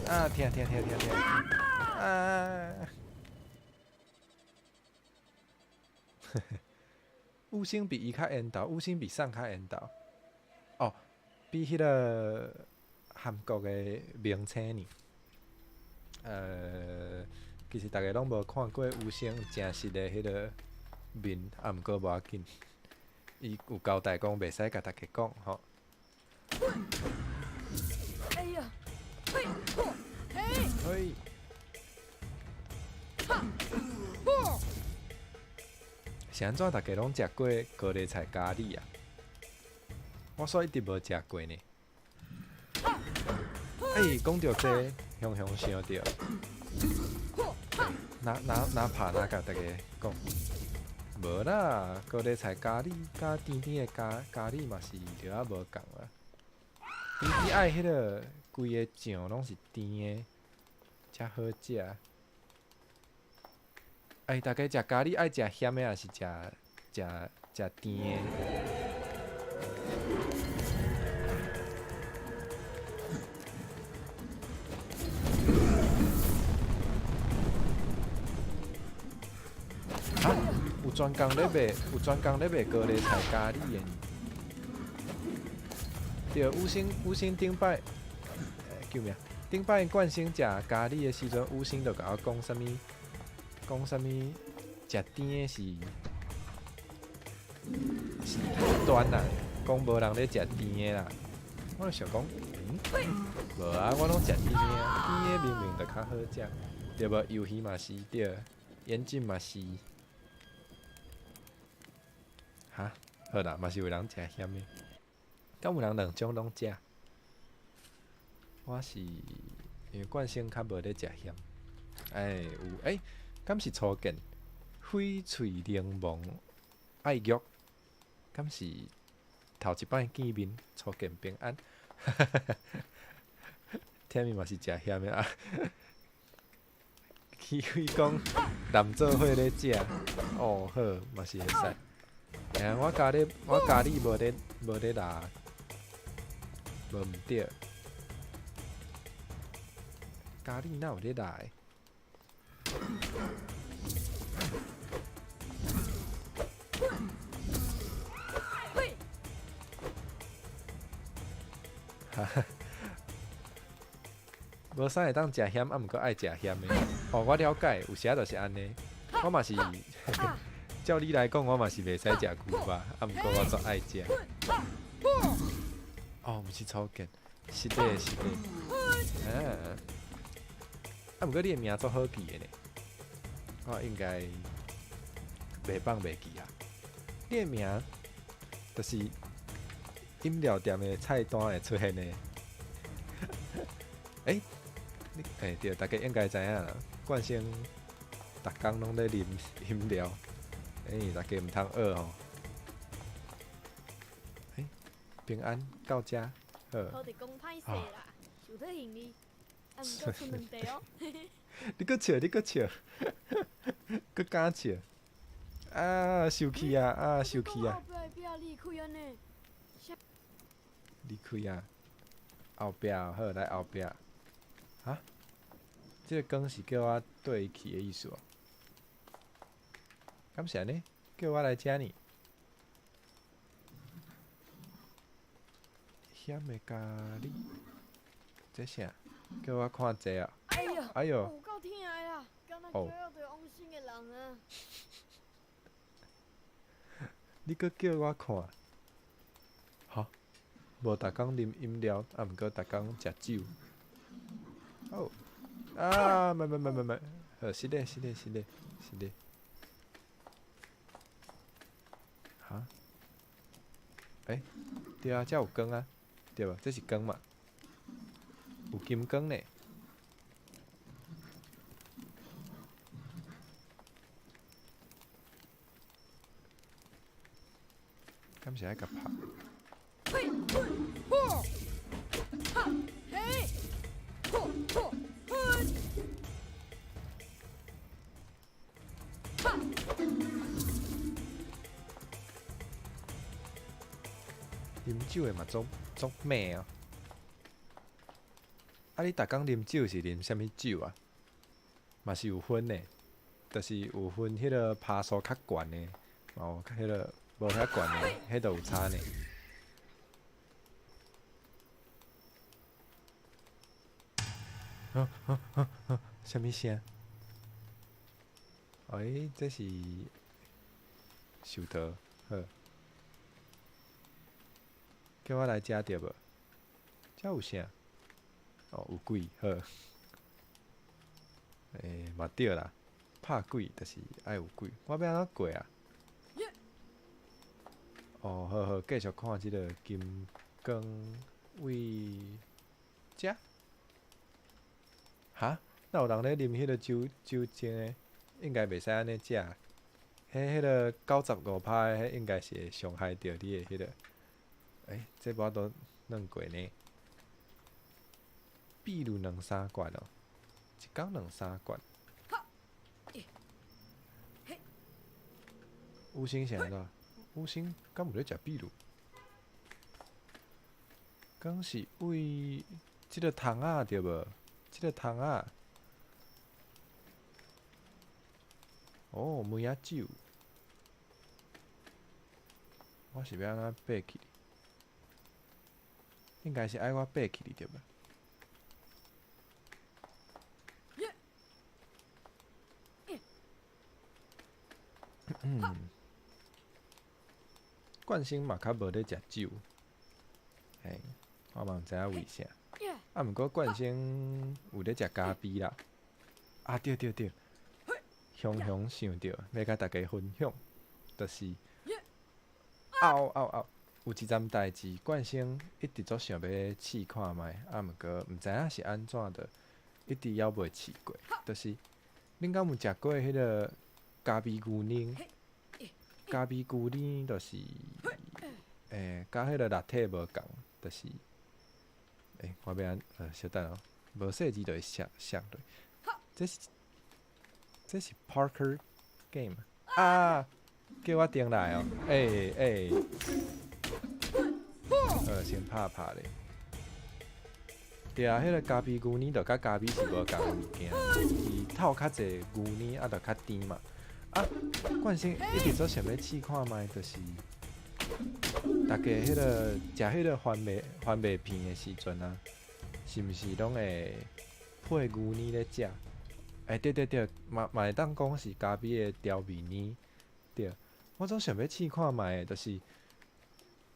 啊！疼疼疼疼疼！啊！五星比伊較緣投，五星比啥較緣投。哦，比彼个韓國的明星呢？其實逐家攏無看過有聲誠實的彼個面，啊，毋過無要緊，伊有交代講袂使共逐家講吼。哎呀，嘿，嘿，嘿。是按怎逐家攏食過高麗菜咖喱啊？我煞一直無食過呢。欸，講著這個，雄雄想著，哪哪哪拍哪共逐家講？無啦，高麗菜咖喱佮甜甜的咖喱嘛是著仔無仝啦。甜甜愛彼个規个醬攏是甜的，才好食。欸，逐家食咖喱愛食鹹的，抑是食甜的？哈？有專工咧賣，有專工咧賣高麗菜咖喱的呢。對，五星五星頂擺，救命！頂擺冠星食咖喱的時陣，五星就共我講啥物？講啥物？食甜的是異端啦，講無人咧食甜的啦。我就想講，無啊，我攏食甜的啊，甜的明明就較好食，對無？魷魚嘛是對，眼鏡嘛是。哈，好啦，嘛是有人食鹹的，敢有人兩種攏食？我是因為慣性較無咧食鹹，欸，有欸，敢是初見？翡翠檸檬愛玉，敢是頭一擺見面？初見平安，聽伊嘛是食鹹的啊。去伊講男做伙咧食，哦好，嘛是會使。欸，我咖喱無咧辣，無毋對。咖喱哪有咧辣的？哈哈，無啥會當食鹹，啊毋過愛食鹹的。哦，我了解，有時仔就是按呢。我嘛是，照理來講，我嘛是袂使食牛肉，啊毋過我足愛食。哦，毋是初見，是的，是的。啊，啊毋過你的名足好記的呢，我應該袂放袂記啊。你的名就是飲料店的菜單會出現的。欸，你欸對，逐家應該知影啦。冠生逐工攏咧啉飲料，欸，逐家毋通學吼。欸，平安到遮好。土地公歹勢啦，受體行你，啊毋過剩兩塊哦。你閣笑，你閣笑，閣敢笑？啊，生氣啊！啊，生氣啊！後壁的壁離開按呢？離開啊！後壁好，來後壁。哈？這个光是叫我綴伊去的意思哦？敢是按呢？叫我來遮呢？鹹的咖喱，這啥？叫我看這啊！哎呀！哎喲！有夠疼的啦，敢若叫著往生的人啊！你閣叫我看？哈？無逐工啉飲料，啊，毋過逐工食酒。哦，啊，莫莫莫莫莫，好，是的，是的，是的，是的。哈？欸，對啊，遮有光啊，對無？這是光嘛？有金光呢。敢是愛共拍？啉酒的嘛足足猛哦！啊，你逐工啉酒是啉啥物酒啊？嘛是有分的，就是有分彼个趴數較懸的，嘛有彼个無遐懸的，彼就有差呢。啊啊啊啊！啥物聲？欸，這是樹桃，好。叫我來食著無？遮有啥？哦，有鬼，好。欸，嘛對啦，拍鬼就是愛有鬼。我欲按怎過啊？哦，好好，繼續看這个金剛為遮。哈？哪有人咧啉彼个酒酒精的？應該袂使按呢食。彼个95%的，彼應該是會傷害著你的彼个。欸，這無法度弄過呢。秘魯兩三罐哦，一工兩三罐。五星是按怎？五星敢有咧食秘魯？敢是為這个窗仔對無？這个窗仔。哦，梅仔酒。我是欲按怎爬起？應該是愛我爬起對無？嗯，冠生嘛較無咧食酒，嘿，我嘛毋知影為啥。啊，毋過冠生有咧食咖啡啦。啊，對對對，雄雄想著欲共大家分享，就是嗷嗷嗷，有一站代誌，冠生一直足想欲試看覓，啊，毋過毋知影是按怎的，一直猶未試過。就是恁敢有食過彼个咖啡牛奶？咖啡牛奶就是，欸，佮彼个拿鐵無仝，就是，欸，我欲按，小等哦，無細緻就會摔摔落。這是 Parker Game 啊！叫我轉來哦，欸欸，先拍拍咧。對啊，彼个咖啡牛奶就佮咖啡是無仝的物件，伊透較濟牛奶啊，就較甜嘛。啊，冠生一直足想欲試看覓，就是大家彼个食彼个番麥片的時陣啊，是毋是攏會配牛奶咧食？欸，對對對，嘛會當講是咖啡的調味奶，對。我總想欲試看覓，就是，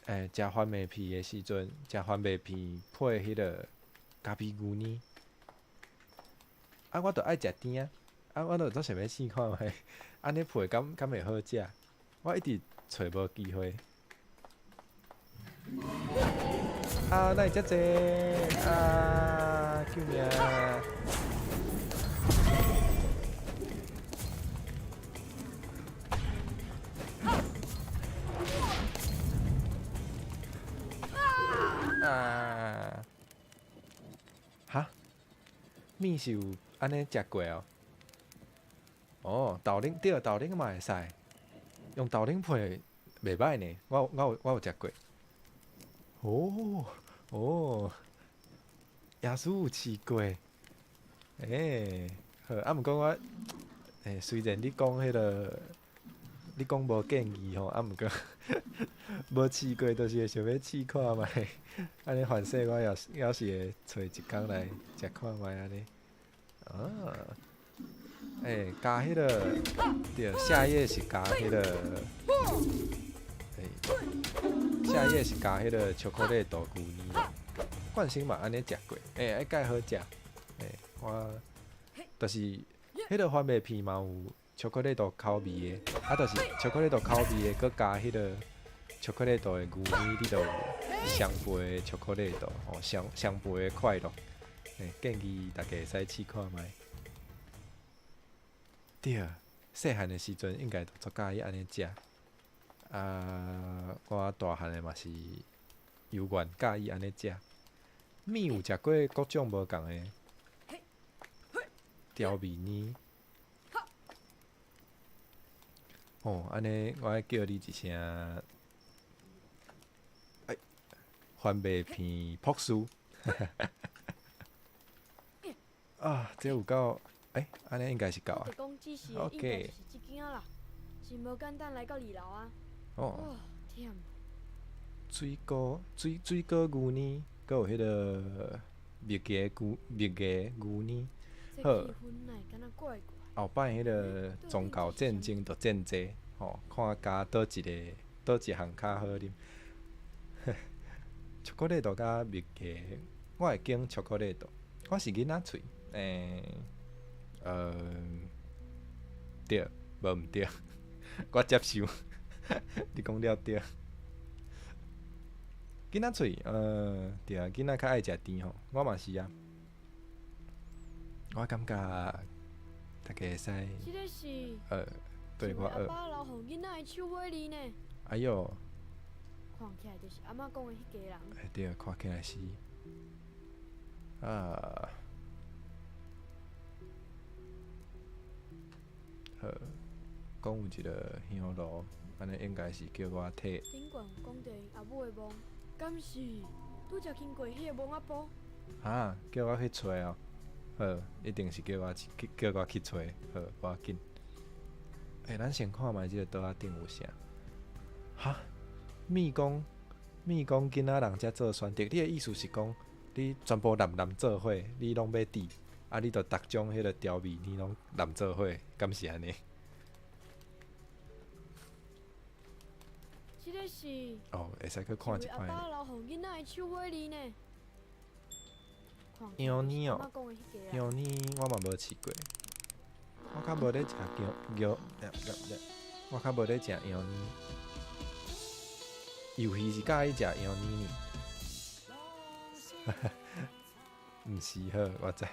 欸，食番麥片的時陣，食番麥片配彼个咖啡牛奶。啊，我著愛食甜啊，啊，我著足想欲試看覓，按呢配敢會好食？我一直揣無機會。啊，哪會遮濟？啊，救命！啊！哈？麵是有按呢食過哦？哦，豆奶對，豆奶嘛會使，用豆奶配袂歹呢。我有食過。哦哦，耶穌有試過。欸，好，啊，毋過我，欸，雖然你講彼个，你講無建議吼，啊，毋過無試過，就是會想欲試看覓。按呢反正我也是會揣一工來食看覓按呢。啊，欸，加彼个，對，下頁是加彼个，欸，下頁是加彼个巧克力豆牛奶。冠生嘛按呢食過，欸，愛蓋好食。欸，我，就是彼个番麥片嘛有巧克力豆口味的，啊，就是巧克力豆口味的，閣加彼个巧克力豆的牛奶，你就有雙倍的巧克力豆，吼，雙倍的快樂。欸，建議大家會使試看覓。對，細漢的時陣應該就足佮意按呢食。啊，我大漢的嘛是猶原佮意按呢食。麵有食過各種無仝的調味奶。哦，按呢我愛叫你一聲，哎，番麥片博士。啊，這有夠，欸，按呢應該是夠啊。OK。真無簡單來到二樓啊！哦。忝。水果水水果牛奶，閣有彼个麥芽牛麥芽牛奶。好。後擺彼个宗教戰爭就戰濟，吼，看加佗一个佗一項較好啉。巧克力豆佮麥芽，我會揀巧克力豆。我是囡仔喙，對，無毋對，我接受。你講了對。囡仔喙，對啊，囡仔較愛食甜吼，我嘛是啊。我感覺大家會使，對我學。阿爸留予囡仔的手尾字呢。哎喲。看起來就是阿嬤講的彼家人。欸，對，看起來是。啊。好，講有一个香爐，按呢應該是叫我提。頂懸有講著𪜶阿母的墓，敢是拄才經過彼个墓仔埔？哈，叫我去揣哦。好，一定是叫我去，叫我去揣。好，無要緊。欸，咱先看覓這个桌仔頂有啥？哈？秘講，秘講囡仔人才做選擇。你的意思是講，你全部濫濫做伙，你攏欲佇，啊，你就逐種彼个調味，你攏濫做伙，敢是按呢？這个是。哦，會使去看一擺。阿爸留予囡仔的手尾字呢。羊奶哦，羊奶我嘛無試過，我較無咧食羊肉，我較無咧食羊奶。遊戲是佮意食羊奶呢？毋是好，我知。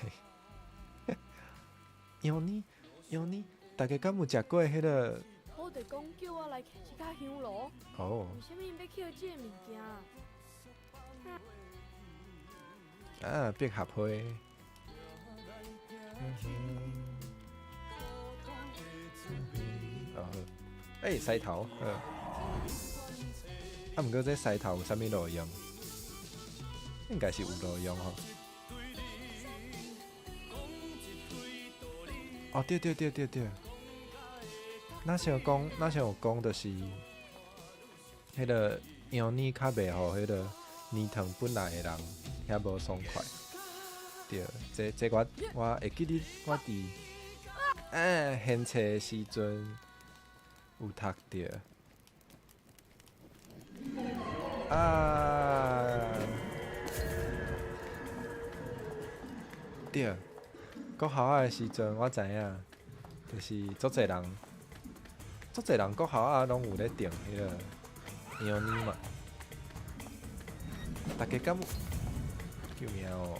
羊奶，羊奶，大家敢有食過彼个？土地公叫我來提這跤香爐。哦。為啥物欲捡這个物件？啊，百合花。哦，欸，狮頭，啊，毋過這獅頭有啥物路用？應該是有路用吼。哦，對對對對對。若像講，若像有講，就是彼个羊奶較袂予彼个奶糖本來的人遐無爽快。對，這這我我會記得，我佇現冊的時陣有讀著。啊！對，國校仔的時陣，我知影，就是足濟人，足濟人國校仔攏有咧訂彼个羊奶嘛。大家敢有？救命哦！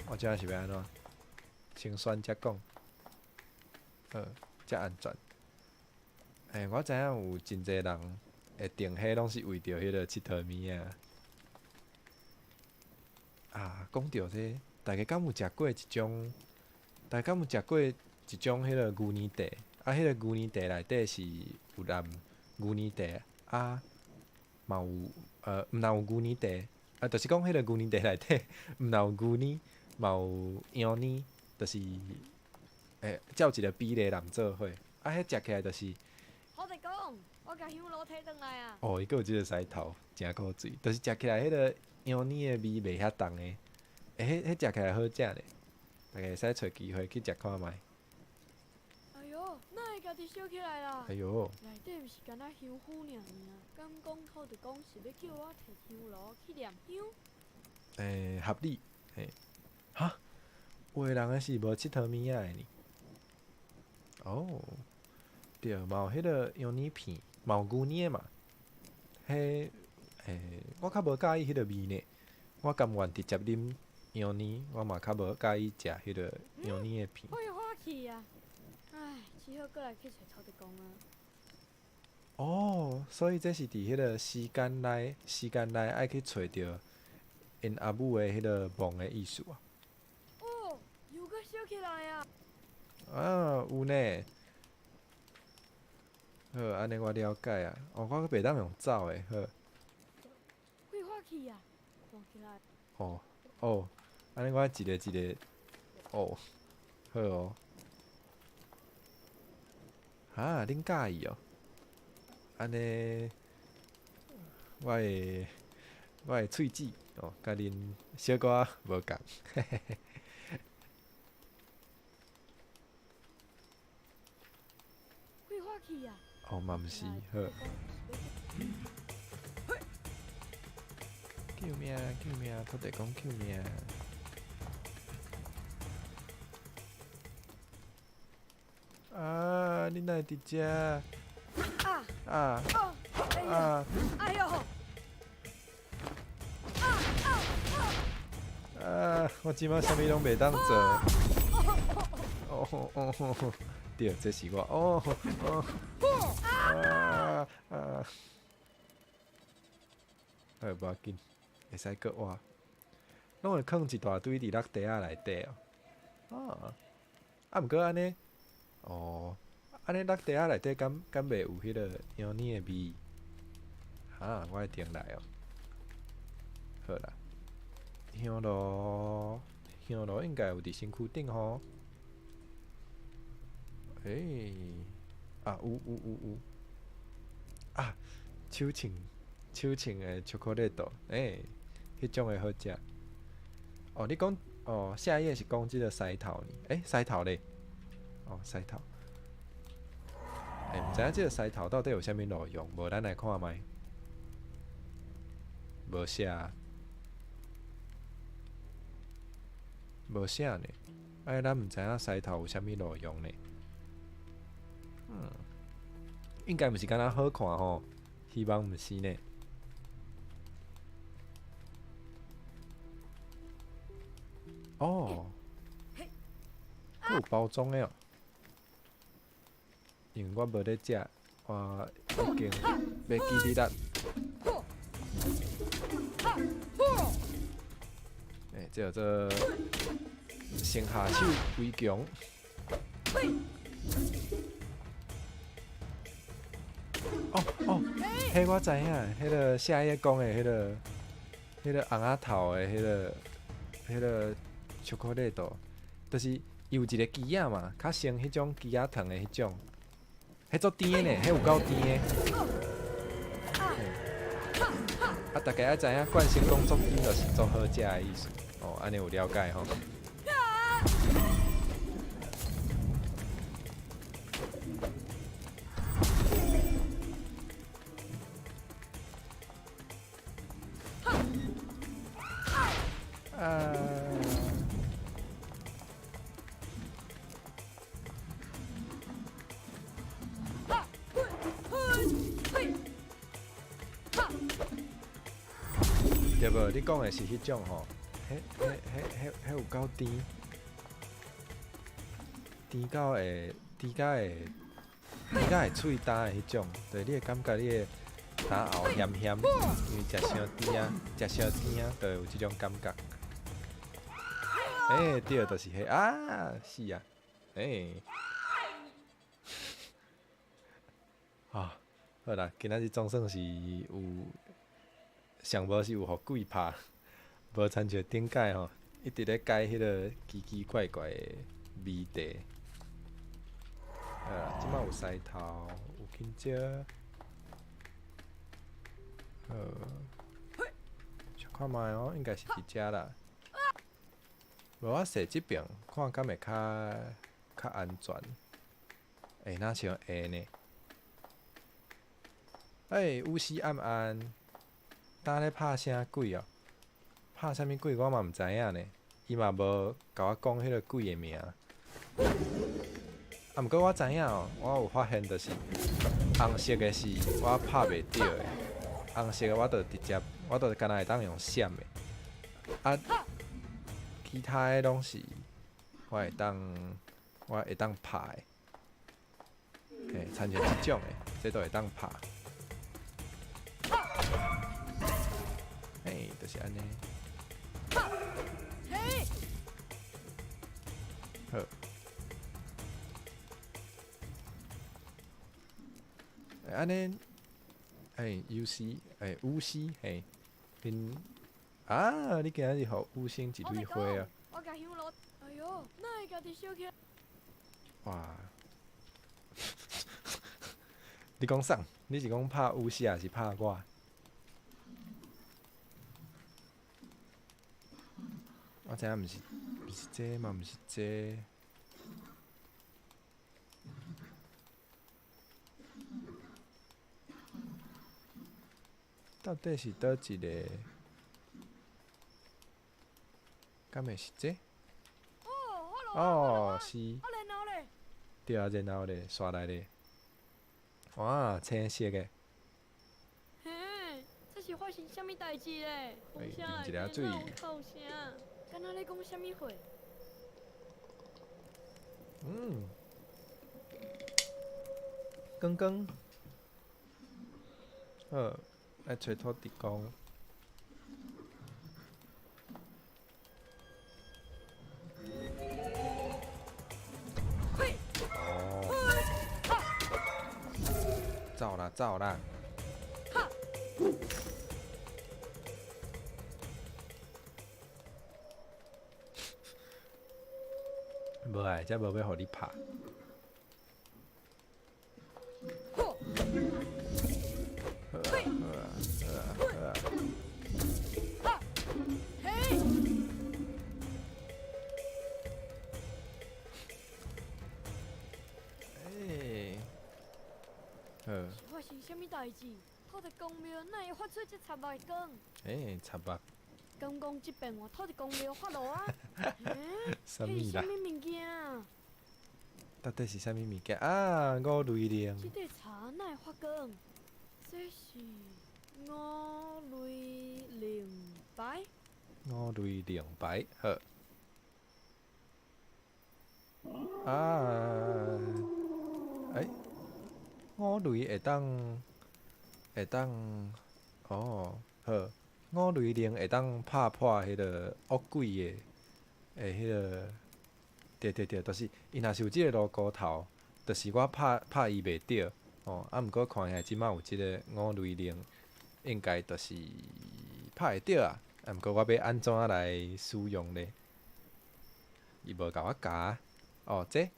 我這是欲按怎？先選才講，好，才安全。欸，我知影有真濟人會訂彼攏是為著彼个𨑨迌物仔。啊，講著這，大家敢有食過一種？大家敢有食過一種彼个牛奶茶？啊，彼个牛奶茶內底是有含牛奶茶，啊，嘛有毋但有牛奶茶，啊，就是講彼个牛奶茶內底毋但有牛奶，嘛有羊奶，就是，照一个比例攬做伙，啊，彼食起來就是。土地公，我共香爐提轉來啊！哦，伊閣有這个獅頭，誠古錐，就是食起來彼个羊奶的味袂遐重的，欸，彼食起來好食咧，大家會使揣機會去食看覓。哎喲，哪會家己燒起來啦？哎喲！內底毋是干焦香粉爾爾，敢講土地公是欲叫我提香爐去念香？欸，合理，嘿，哈？有的人是無𨑨迌物仔的呢。哦，對，嘛有彼个羊奶片，嘛有牛奶的嘛。彼，欸，我較無佮意彼个味呢。我甘願直接啉羊奶，我嘛較無佮意食彼个羊奶的片。火火氣啊！唉，只好閣來去揣土地公啊。哦，所以這是佇彼个時間內，時間內愛去揣著𪜶阿母的彼个夢的意思啊。哦，又閣燒起來啊！啊，有呢。好，按呢我了解啊。哦，我閣袂當用走的，好。會發去啊！看起來。哦哦，按呢我一个一个，哦，好哦。哈，恁佮意哦？按呢，我的喙齿哦，佮恁小可無仝。嘿嘿嘿。會發去啊！哦，嘛毋是，好。救命！救命！土地公救命！啊！你哪會佇遮？啊！啊！啊！哎喲！啊啊啊！我這擺啥物攏袂當做。哦哦，對，這是我。哦哦。啊啊！好，無要緊，會使閣活。攏會囥一大堆佇落地仔內底哦。啊，啊，毋過按呢，哦，按呢落地仔內底敢敢袂有彼个羊奶的味？哈，我一定來哦。好啦，香爐，香爐應該有佇身軀頂吼。欸，啊，有有有有。啊，手穿手穿的巧克力豆，欸，彼種的好食。哦，你講哦，下一頁是講這个獅頭呢？欸，獅頭咧？哦，獅頭。欸，毋知影這个獅頭到底有啥物路用？無，咱來看覓。無寫，無寫呢。哎，咱毋知影獅頭有啥物路用呢？嗯，應該毋是敢若好看吼，希望毋是呢。哦，閣有包裝的哦。因為我無咧食，我已經袂記得啦。欸，這叫做先下手為強。哦哦，彼我知影，彼个下一講的彼个紅仔頭的彼个巧克力豆，就是伊有一个枝仔嘛，較像彼種枝仔糖的彼種，彼足甜的呢，彼有夠甜的。啊，大家愛知影，慣性講足甜就是足好食的意思。哦，按呢有了解吼。啊！對無？你講的是彼種吼，彼、彼、彼、彼、彼有夠甜，甜到會，甜甲會，甜甲會喙焦的彼種，對，你會感覺你的舌喉鹹鹹，因為食傷甜啊，食傷甜啊，就會有這種感覺。欸，對，就是彼啊，死啊，欸，啊，好啦，今仔日總算是有。上無是有予鬼拍，無親像頂擺吼，一直咧解彼个奇奇怪怪的謎題。好啦，這擺有獅頭，有香蕉，好，小看覓哦，應該是佇遮啦。無我踅這爿，看敢會較較安全。欸，若像會呢？欸，有時暗暗。敢咧拍啥鬼哦？拍啥物鬼我嘛毋知影呢。伊嘛無共我講彼个鬼的名。啊，毋過我知影哦，我有發現就是紅色的是我拍袂著的，紅色的我就直接，我就敢若會當用閃的。啊，其他的攏是我會當，我會當拍的。嘿，親像這種的，這都會當拍。嘿，就是按呢。好。按呢，欸，有時，欸，巫師，嘿，恁啊，你今仔日予巫生一蕊花啊！我共香爐，哎喲，哪會家己燒起來？哇！你講啥？你是講拍巫師，還是拍我？我知影毋是，毋是這嘛，毋是這。到底是佗一个？敢會是這？哦，是。對啊，然後咧，煞來咧。哇，青色的。嘿，這是發生啥物代誌咧？欸，啉一下水。哭聲，敢若咧講啥物話？嗯。剛剛。好，來揣土地公。哦。走啦，走啦。無愛，這無欲予你拍。好啊，好啊，好啊，好啊。欸，好。是發生啥物代誌？土地公廟哪會發出這賊目的光？欸，賊目。剛剛這變換土地公廟發落啊！啥物啦？彼是啥物物件？到底是啥物物件啊？五雷靈。這塊柴哪會發光？這是五雷靈牌。五雷靈牌，好。啊，欸，五雷會當會當，哦，好，五雷靈會當拍破彼个惡鬼的，的彼个，對對對，就是伊若是有這個蘆菇頭，就是我拍拍伊袂著，哦，啊，毋過看起來這擺有這个五雷靈，應該就是拍會著啊，啊，毋過我欲按怎來使用咧？伊無共我教，哦，這，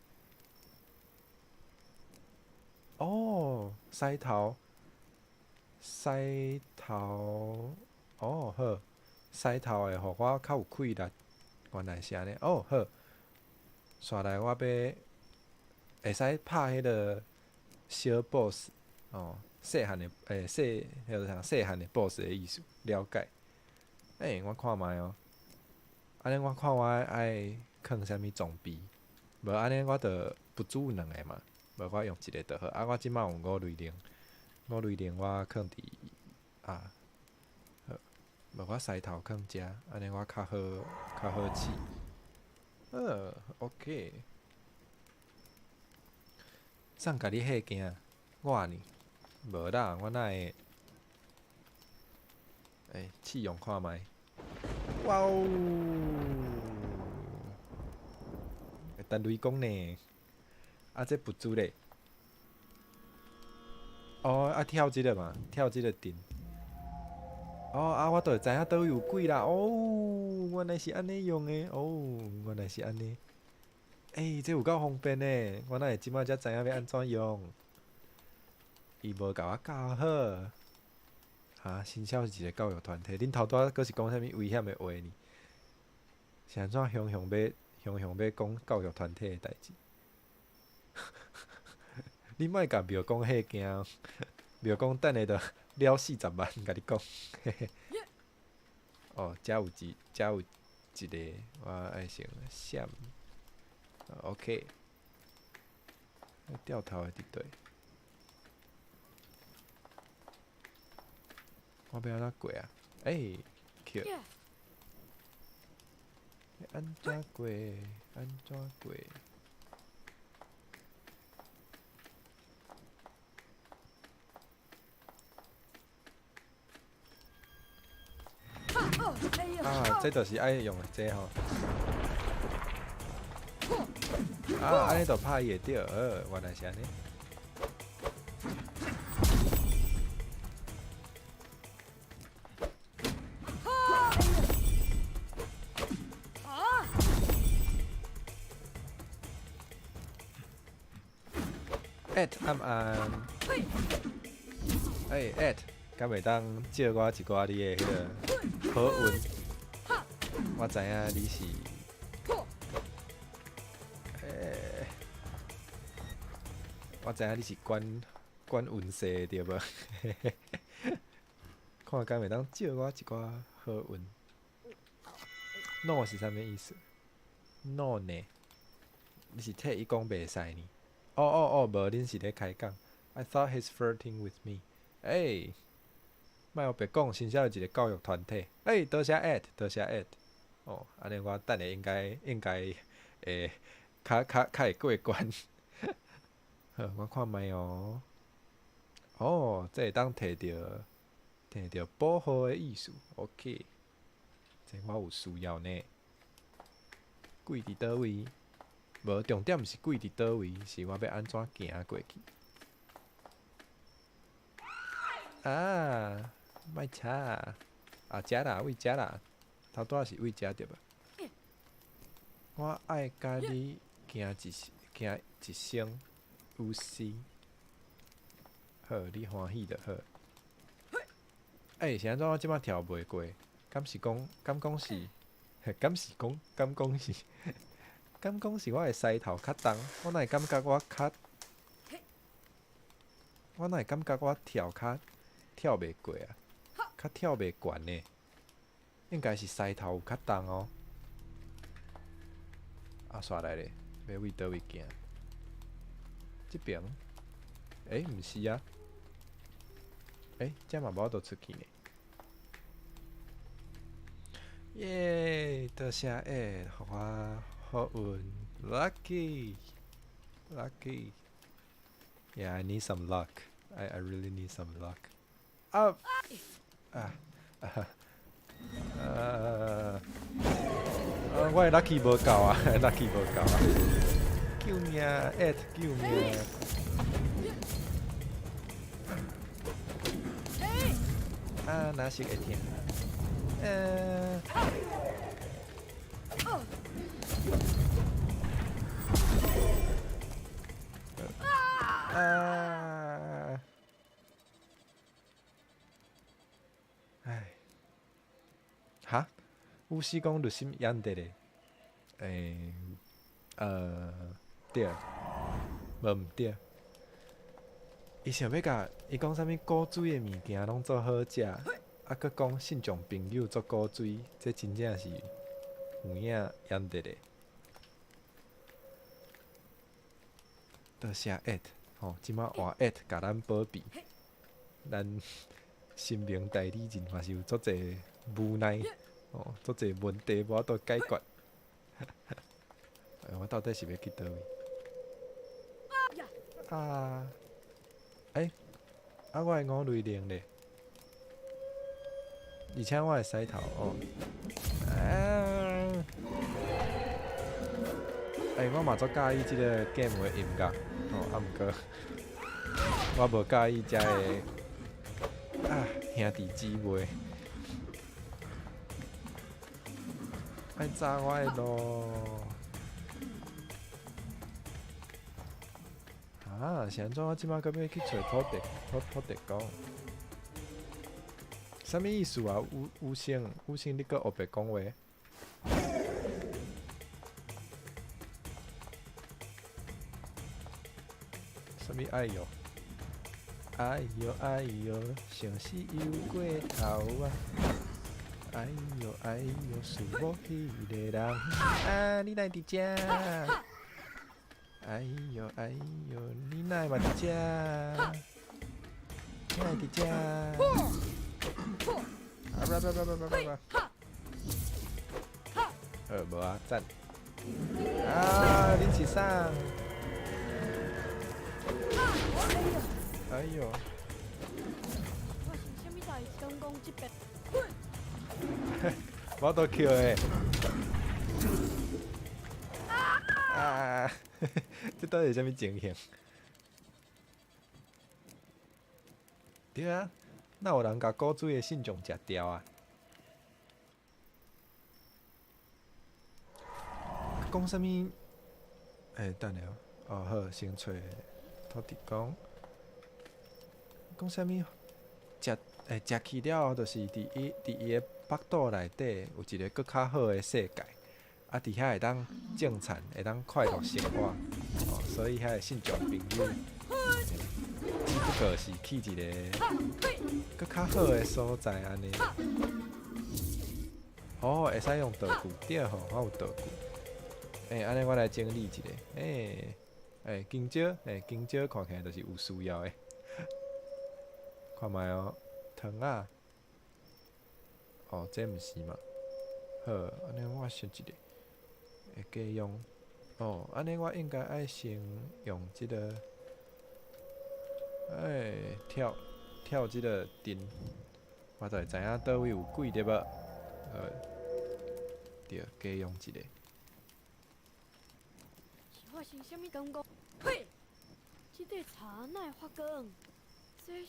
哦，獅頭，獅頭，哦好，獅頭會予我較有氣力，原來是按呢，哦好，煞來我欲會使拍彼个小 boss，哦，細漢的，欸，細，彼个啥，細漢的 boss 的意思，了解。欸，我看覓哦，按呢我看我愛囥啥物裝備，無按呢我就不止兩个嘛，無我用一个就好。啊，我這擺有五雷靈，五雷靈我囥佇啊，好，無我獅頭囥遮，按呢我較好較好試。好，OK。啥人共你嚇驚？我呢？無啦，我哪會？欸，試用看覓。哇哦！會彈雷公呢？啊，這不珠咧？哦，啊，跳這个嘛，跳這個陣。哦，啊，我就會知影佗位有鬼啦！哦，原來是按呢用的，哦，原來是按呢。欸，這有夠方便的，我哪會這擺才知影欲按怎用？伊無共我教好。哈，新校是一个教育團體，恁頭拄仔閣是講啥物危險的話呢？是按怎雄雄欲雄雄欲講教育團體的代誌？你莫共廟公嚇驚，廟公等下就了40萬，共你講。哦，遮有一，遮有一个，我愛先閃。OK。掉頭的佇佗？我欲按怎過啊？欸，去。按怎過？按怎過？啊，這就是愛用的這吼。啊，按呢就拍伊會著，原來是按呢。At 暗暗，欸 at，敢會當借我一寡你的彼个好運？我知影你是，欸，我知影你是管管運勢的對無？看敢會當借我一寡好運。No 是啥物意思？No 呢？你是替伊講袂使呢？哦哦哦，無，恁是咧開講。I thought he's flirting with me。欸，莫予白講，新社有一个教育團體。欸，多謝 at，多謝 at。哦，按呢我等下應該應該會較較較會過關。好，我看覓哦。哦，這會當提著提著保護的意思。OK，這我有需要呢。鬼佇佗位？無，重點毋是鬼佇佗位，是我欲按怎行過去。啊，莫吵！啊，遮啦，位遮啦，頭拄仔是位遮對無？我愛共你行一行一生，有時。好，你歡喜就好。欸，是按怎我這擺跳袂過？敢是講，敢講是，敢是講，敢講是，敢講是我的獅頭較重？我哪會感覺我較，我哪會感覺我跳較跳袂過啊？較跳袂懸呢？應該是獅頭有較重哦。啊，煞來咧，欲為佗位行？這爿？欸，毋是啊。欸，這嘛無法度出去呢。耶！多謝欸，予我好運，lucky，lucky。Yeah, I need some luck. I really need some luck. 啊啊啊！啊！我的 lucky 無夠啊，lucky 無夠啊！救命！at 救命！啊，哪是會疼？啊！唉，哈？有時講律心養得咧？欸，對，無毋對。伊想欲共伊講啥物古錐的物件攏足好食，啊，閣講信眾朋友足古錐，這真正是有影養得咧。多謝 at 吼，這擺換 at 共咱保庇，咱神明代理人嘛是有足濟無奈，吼，足濟問題無法度解決。欸，我到底是欲去佗位？啊！欸，啊，我的五雷靈咧，而且我的獅頭哦，啊！欸，我嘛足佮意這个 game 的音樂，吼，啊，毋過我無佮意遮的啊兄弟姊妹，愛走我的路。啊，是按怎？我這擺閣欲去揣土地土土地公？啥物意思啊？有有聲有聲，你閣烏白講話？啥物哎喲？哎喲哎喲，相思又過頭啊！哎喲哎喲，思慕彼个人啊！你哪會佇遮？哎喲哎喲，你哪會嘛佇遮？你哪會佇遮？啊不不不不不不不！無啊，讚！啊，恁是啥？哎喲！發生啥物代誌？敢講這邊？無法度捡的。啊！這到底是啥物情形？對啊，哪有人共古錐的信眾食掉啊？講啥物？欸，等下哦，哦好，先揣土地公。講啥物？食欸食去了後，就是佇伊的腹肚內底有一个閣較好的世界，啊，佇遐會當種田，會當快樂生活。哦，所以遐个信眾朋友，只不過是去一个閣較好的所在按呢。哦，會使用道具，對吼，我有道具。欸，按呢我來整理一下。欸，欸，香蕉，欸，香蕉看起來就是有需要的。看覓哦，糖仔。哦，這毋是嘛？好，按呢我想一下，會加用。哦，按呢我應該愛先用這个，欸，跳跳這个陣，我就會知影佗位有鬼對無？對，加用一个。是發生啥物感覺？嘿，這塊茶哪會發光？這是……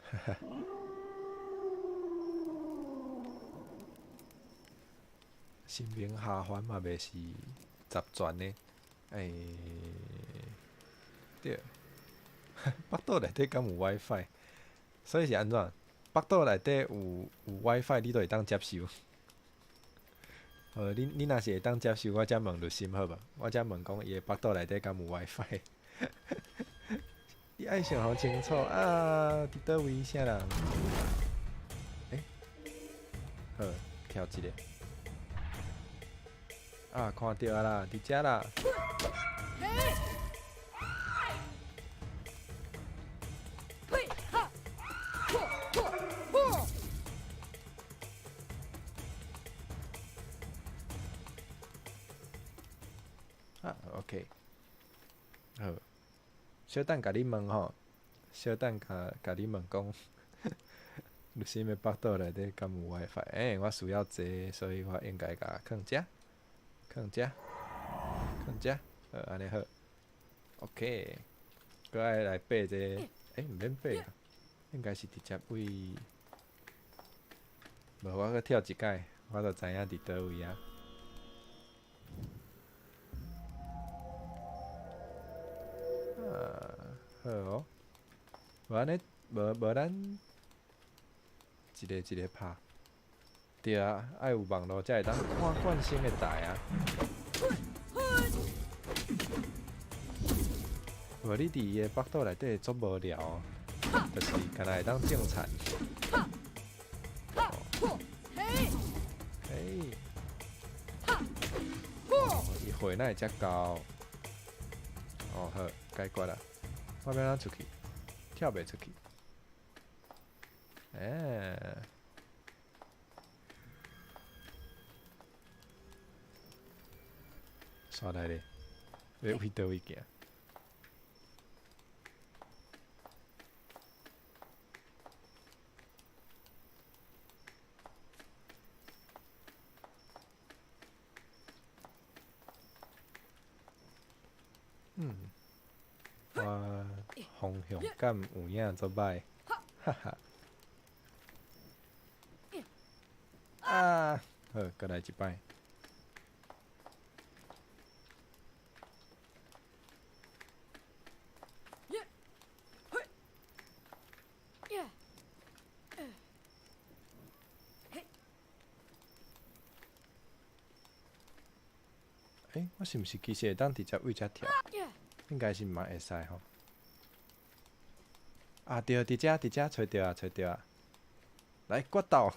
哈哈。神明下凡嘛，袂是十全的，欸，對。腹肚內底敢有 WiFi？所以是按怎？腹肚內底有 WiFi，你都會當接收。好，你若是會當接受，我才問律師好無？我才問講伊的腹肚內底敢有 WiFi？你愛想予清楚啊！佇佗位啥人？欸，好，跳一个。啊，看著啊啦，佇遮啦。啊，OK，好，小等共你問吼，小等共共你問講，律師的腹肚內底敢有 WiFi？欸，我需要這個，所以我應該共囥遮，囥遮，囥遮，好，按呢好，OK，閣愛來爬這個，欸，毋免爬，應該是直接位，無我閣跳一擺，我就知影佇佗位啊。啊，好哦，無按呢，無無咱一个一个拍，對啊，愛有網路才會當看慣性的台啊。無你佇伊的腹肚內底足無聊，就是干焦會當種田。欸，伊血哪會遮厚？哦好，解決啦。我欲按怎出去？跳袂出去。欸。煞來咧，欲為佗位行？嗯，我方向感有影足䆀，哈哈。啊，好，閣來一擺。欸，我是毋是其實會當直接對遮跳？應該是嘛會使吼。啊對，佇遮佇遮揣著啊，揣著啊。來決鬥！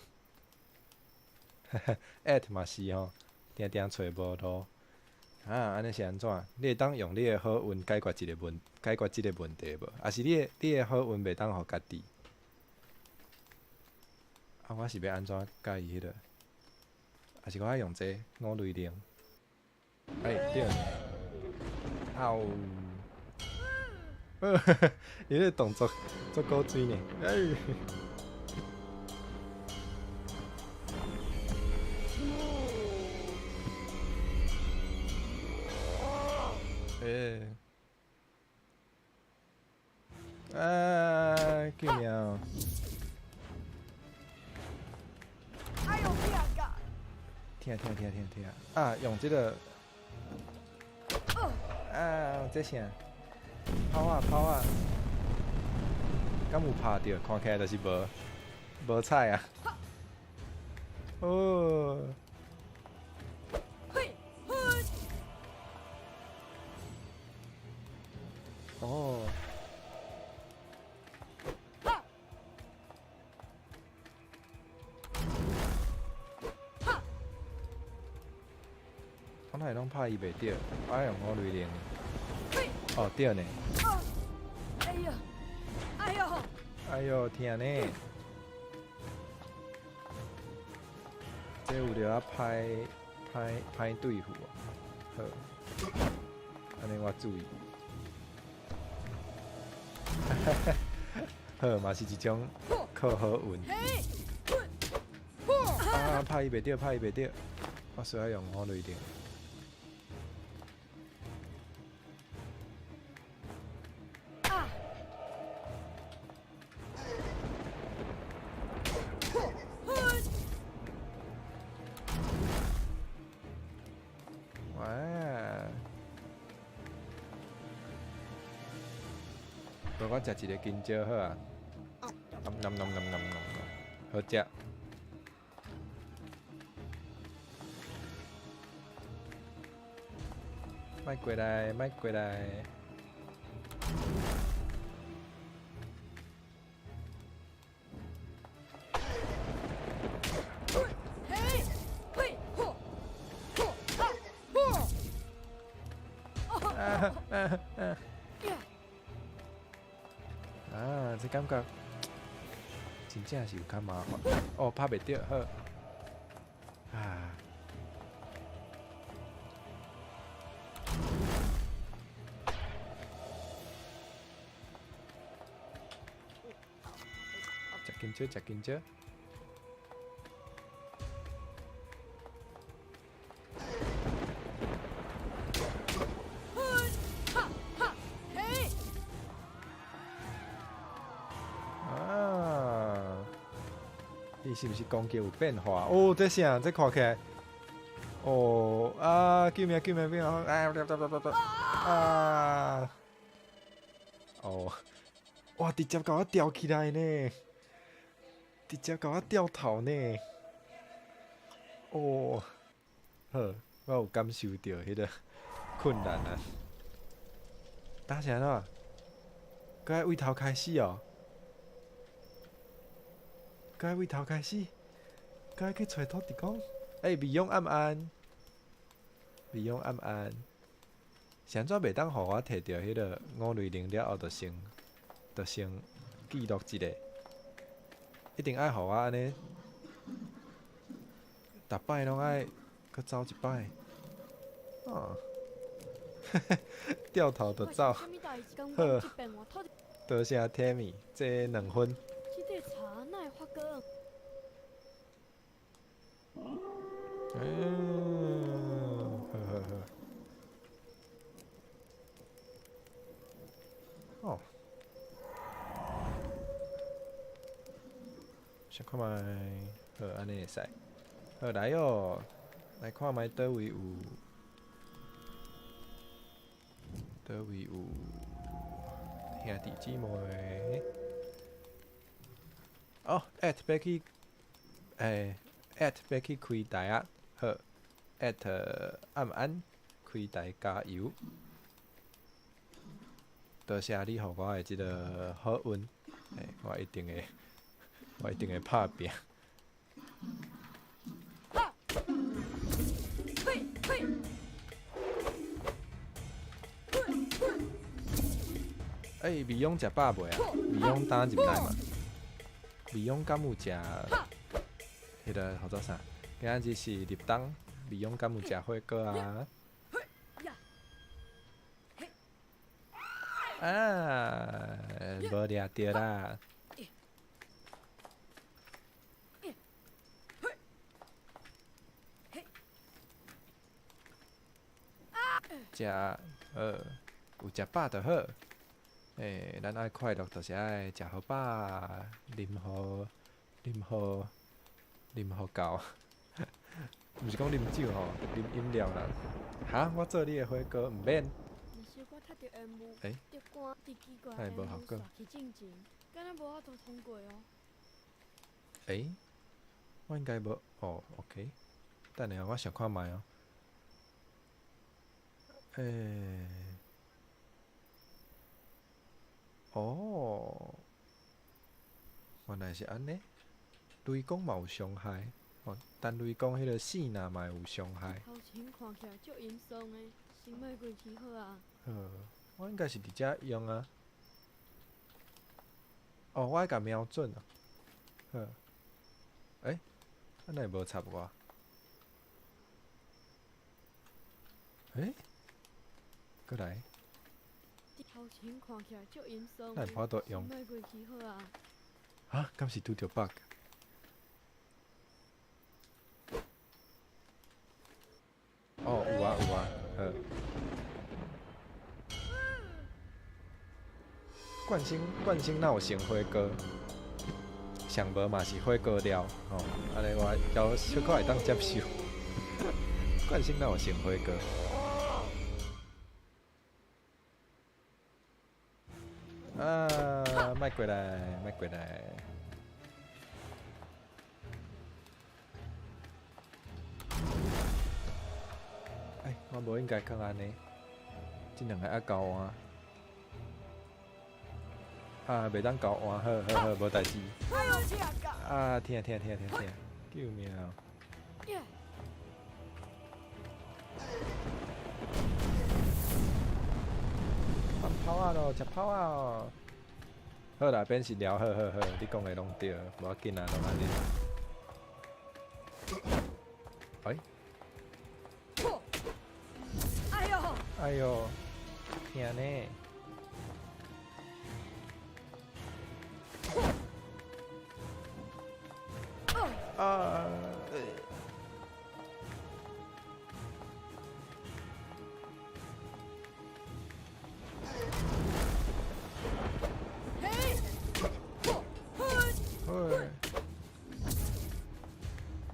哈哈，at 嘛是吼，定定揣無路。啊，按呢是按怎？你會當用你的好運解決一个問，解決這个問題無？抑是你的好運袂當予家己？啊，我是欲按怎共伊彼个？抑是我愛用這个五雷鈴？欸，對。嗷！伊彼个動作足古錐呢。欸！欸！啊！救命！哎呦，疼甲！疼疼疼疼疼！啊，用這个啊，這啥？拋啊拋啊！敢有拍著？看起來就是無，無彩啊！哦。嘿，嘿。哦。哈。哈。我哪會攏拍伊袂著？我愛用五雷靈。哦，對呢。哎呦，哎呦，哎呦，疼呢！這有著啊，歹歹歹對付哦。好，按呢我注意。好，嘛是一種靠好運。啊！拍伊袂著，拍伊袂著，我需要用五雷靈。哇！予我食一个香蕉好啊！nom nom nom nom nom nom，好食。莫過來，莫過來。嘿，嘿，嚯，嚯，哈，嚯！啊啊啊！啊，這感覺真正是有較麻煩。哦，拍袂著，好。啊！食香蕉，食香蕉。哈，哈，嘿！啊！伊是毋是攻擊有變化？哦，這啥？這看起來，哦啊！救命！救命！救命！啊！啊！哦，哇！直接共我吊起來呢，直接共我吊頭呢。哦，好，我有感受著彼个困難啊。打是按怎？閣愛為頭開始哦。閣愛為頭開始，閣愛去揣土地公。欸，美容暗暗，美容暗暗，是按怎袂當予我摕著彼个五雷靈了後，就先記錄一下，一定愛予我按呢，逐擺攏愛閣走一擺，哦，掉頭就走，好，多謝 Tammy，這2分。這塊茶哪會發光？嗯，好好好。哦，想看覓，好，按呢會使。好來哦，來看覓佗位有，佗位有兄弟姊妹。哦，at 欲去，欸，at 欲去開台啊，好，at 暗暗開台加油。多謝你予我的這个好運，欸，我一定會拍拚。哈，嘿，嘿，欸，美容食飽未啊？美容當入來嘛？美容敢有食？彼个號做啥？今仔日是立冬，美容敢有食火鍋啊？啊，無掠著啦！食，有食飽就好。欸，咱愛快樂，就是愛食好飽，啉好，啉好，啉好夠。毋是講啉酒吼，啉飲料啦。哈，我做你的火鍋，毋免。你小可踢著煙霧，欸著寒佇奇怪哪會的無效果煙霧煞去進前，敢若無法度通過哦。欸，我應該無哦，OK。等下我想看覓哦。欸，哦，原來是按呢。雷公嘛有傷害，哦，但雷公彼個死若嘛會有傷害。頭前看起來足陰爽的，先莫過去好啊。好，我應該是佇遮用啊。哦，我愛共瞄準啊。好。欸，啊哪會無插我？欸？閣來。頭前看起來足陰爽哪會無法度用？先莫過去好啊。啊，敢是拄著 bug？哦，有啊有啊，好。冠星冠星若有成火鍋？上無嘛是火鍋料吼，按呢我猶小可會當接受。冠星若有成火鍋？啊，莫過來，莫過來。哎，我無應該囥按呢，這兩个愛交換。啊，袂當交換，好好好，無代誌。啊，疼疼疼疼疼，救命！放炮仔咯，食炮仔哦！好啦，變食療，好好好，你講的攏對，無要緊啊，攏按呢。哎，哎喲！哎喲，疼呢！啊！好，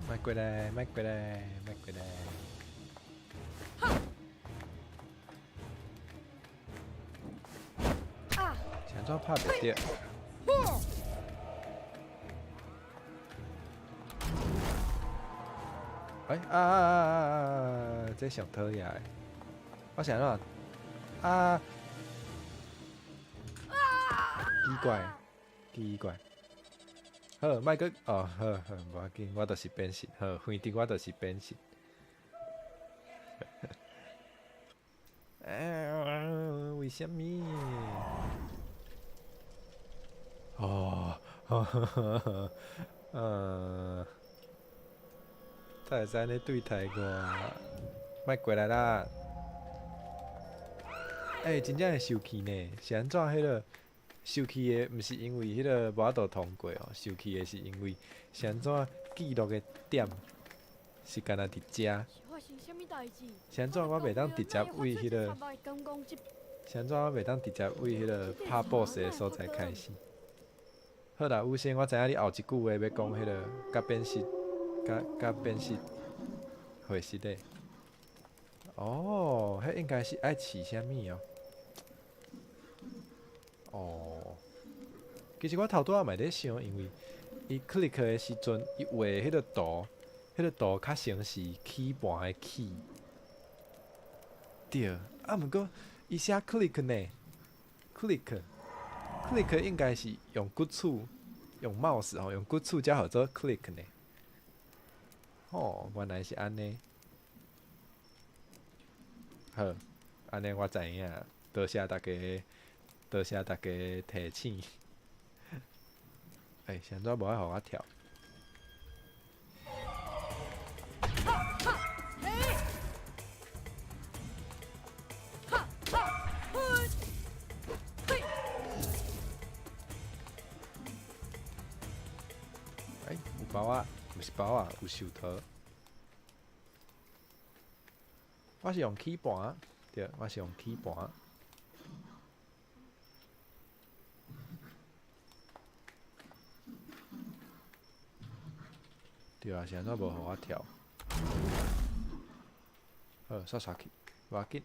莫過來，莫過來，莫過來。是按怎拍袂著？欸啊啊啊啊啊！這上討厭的，我是按怎啊？奇怪，奇怪。好，莫閣哦，好好，無要緊，我就是變形，好，反正我就是變形。欸，為啥物？哦，呵呵呵呵，嗯。才會使按呢對待我，莫過來啦！欸，真正會生氣呢，是按怎？彼個生氣的，毋是因為彼個無法度通過哦，生氣的是因為是按怎記錄的點是干焦佇遮。是發生啥物代誌？是按怎我袂當直接為彼個？是按怎我袂當直接為彼個拍 boss 的所在開始？好啦，宇生，我知影你後一句話欲講彼個共變實。佮佮變實會實的。哦，彼應該是愛飼啥物哦？哦，其實我頭拄仔嘛佇咧想，因為伊 click 的時陣，伊畫的彼個圖，彼個圖較像是起盤的起。對，啊，毋過伊寫 click 呢，click，click 應該是用骨鼠，用 mouse 吼，用骨鼠才號做 click 呢。哦，原來是按呢。好，按呢我知影，多謝大家，多謝大家提醒。欸，是按怎無愛予我跳？欸，有包仔，毋是包仔，有樹桃。我是用起盤，對，我是用起盤。對啊，是按怎無予我跳？好，煞煞去，無要緊。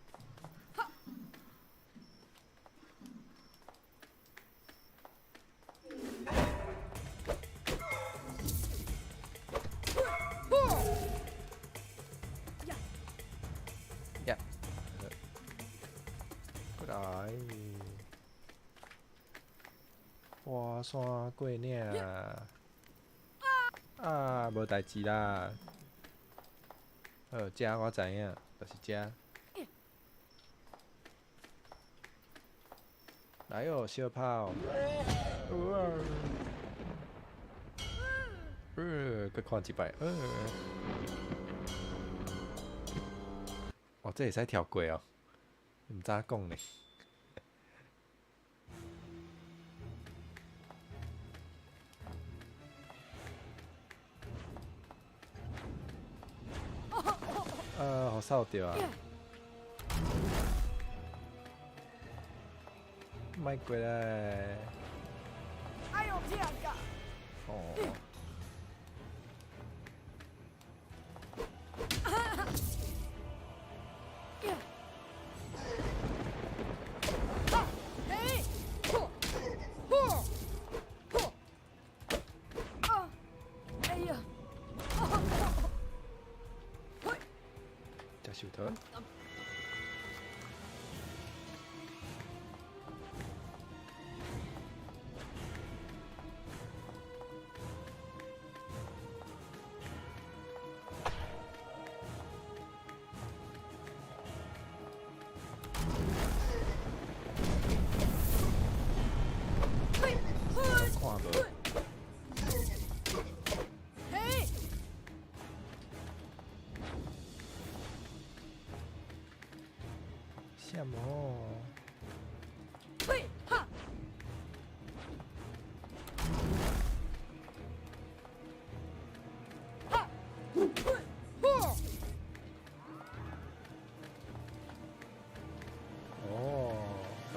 呀，過來，跋山過嶺啊，無代誌啦。好，遮我知影，就是遮。來哦，小炮。閣看一擺。哦，這會使跳過哦，毋知影講呢。啊，予掃著啊！莫過來。哎喲，疼甲！哦。嘿，嚯，嚯，嚯，啊，哎呀，嘿，食樹桃。嘿，看無。嘿，啥物？嘿，哈，哈，嘿，嚯，哦，好。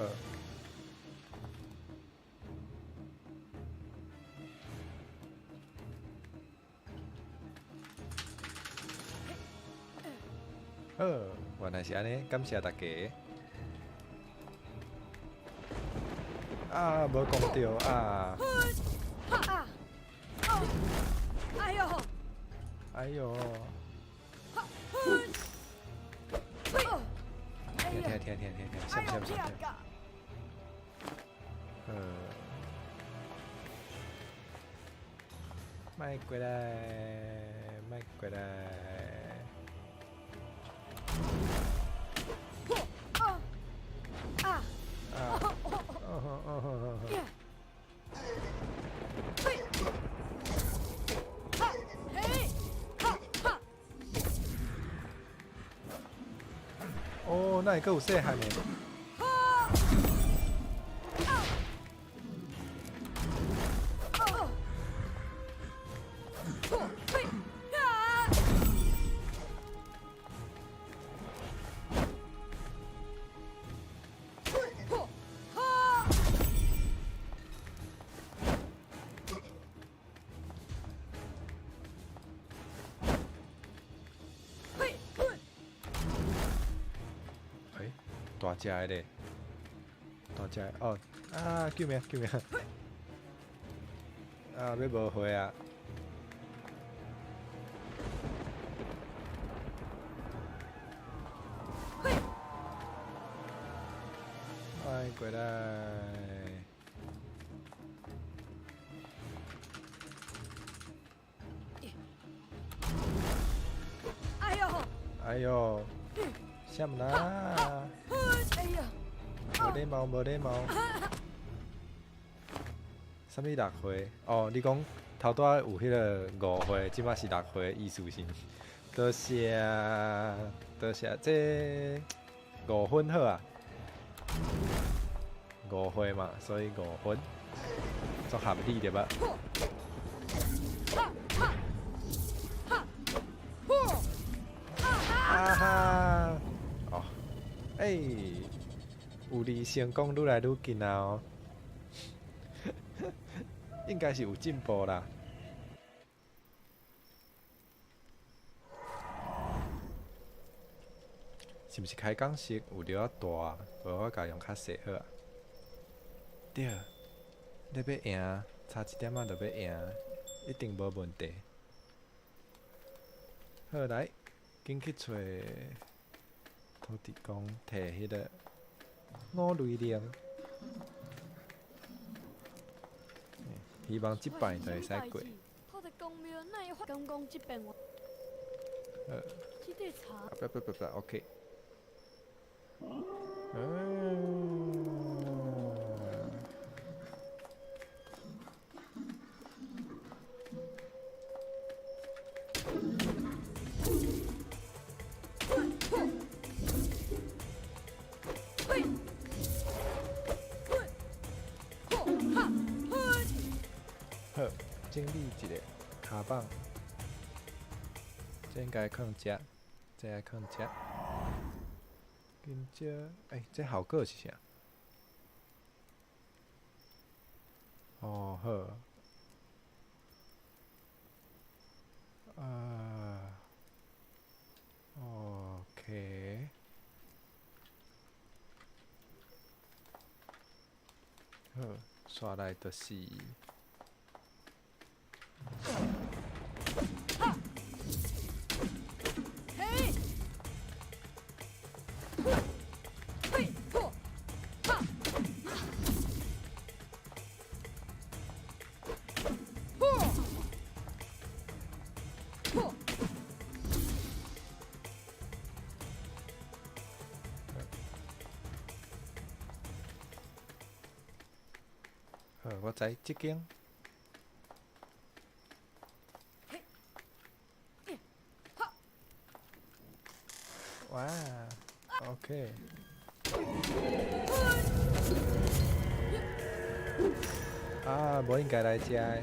好，原來是按呢，感謝大家。啊，無講著啊！哈，啊，哎喲，哎喲！哈，嘿，嘿，哎聽呀，聽聽聽聽聽，哎喲，閃閃閃閃。疼甲！莫過來，莫過來。嚯，啊，啊，啊！哦哦哦哦呀，嘿，哈，嘿，哈，哈。哦，那會閣有細漢的？哈！啊！哦！嚯！嘿！啊！嚯！哈！嘿！嘿！欸，大隻的咧，大隻的哦！啊，救命救命！啊，欲無血啊！嘿！莫過來！哎喲！哎喲，啥物啦？哎呀！無禮貌，無禮貌。啥物六歲？哦，你講頭拄仔有彼个5歲，這擺是6歲，意思是？多謝，多謝，這5分好啊，5歲嘛，所以5分，足合理對吧？嚯！哈哈！哈！嚯！啊哈！哦，欸，有離成功愈來愈近啊！哦，應該是有進步啦。是毋是開講時有料仔大，無我共用較細好啊？對，你欲贏，差一點仔就欲贏，一定無問題。好，來，緊去揣土地公提彼個五雷鈴，希望這擺就會使過。土地公廟哪會敢講這遍話？好。這塊茶。啊不不不不，OK。嗯。好，整理一下跤板，這應該囥遮，這愛囥遮。緊接，欸，這效果是啥？哦，好。啊，OK。好，煞來就是。好，我知這間。哇，OK。啊，無應該來遮的。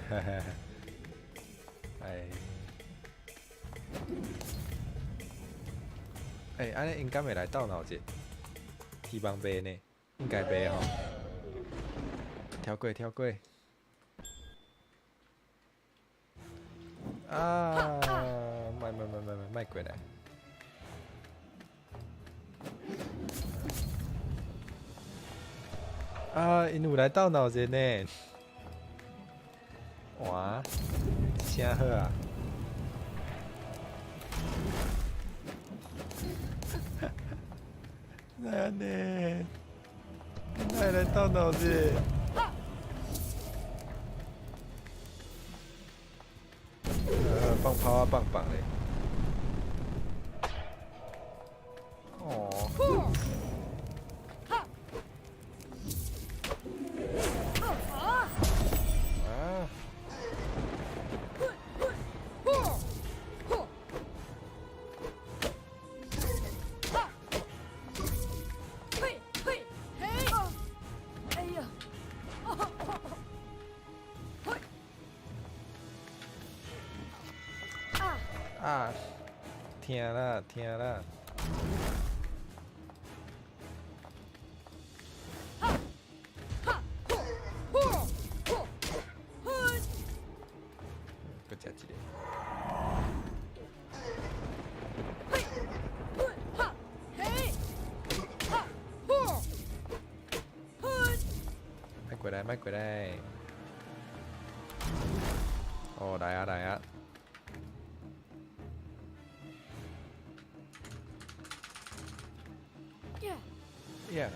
哈哈。哎。欸，按呢𪜶敢會來鬥鬧熱？希望袂呢，應該袂吼。跳過，跳過。啊！莫莫莫莫莫，莫過來。啊！𪜶有來鬥鬧熱呢。哇！這聲好啊！哪會按呢？哪會來鬥鬧熱？放炮啊，棒棒嘞！哦。啊！哎呀！啊！疼啦，疼啦！閣食一个。莫過來，莫過來！哦，來啊，來啊！呀！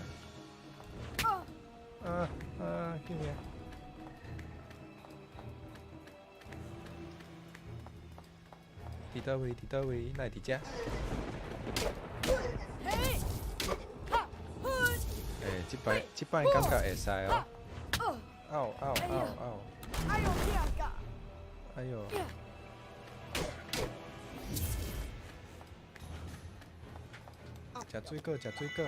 啊啊！救命！佇佗位？佇佗位？哪會佇遮？欸，這擺這擺感覺會使哦。嗷嗷嗷嗷！哎呦，疼甲！哎呦！食水果，食水果。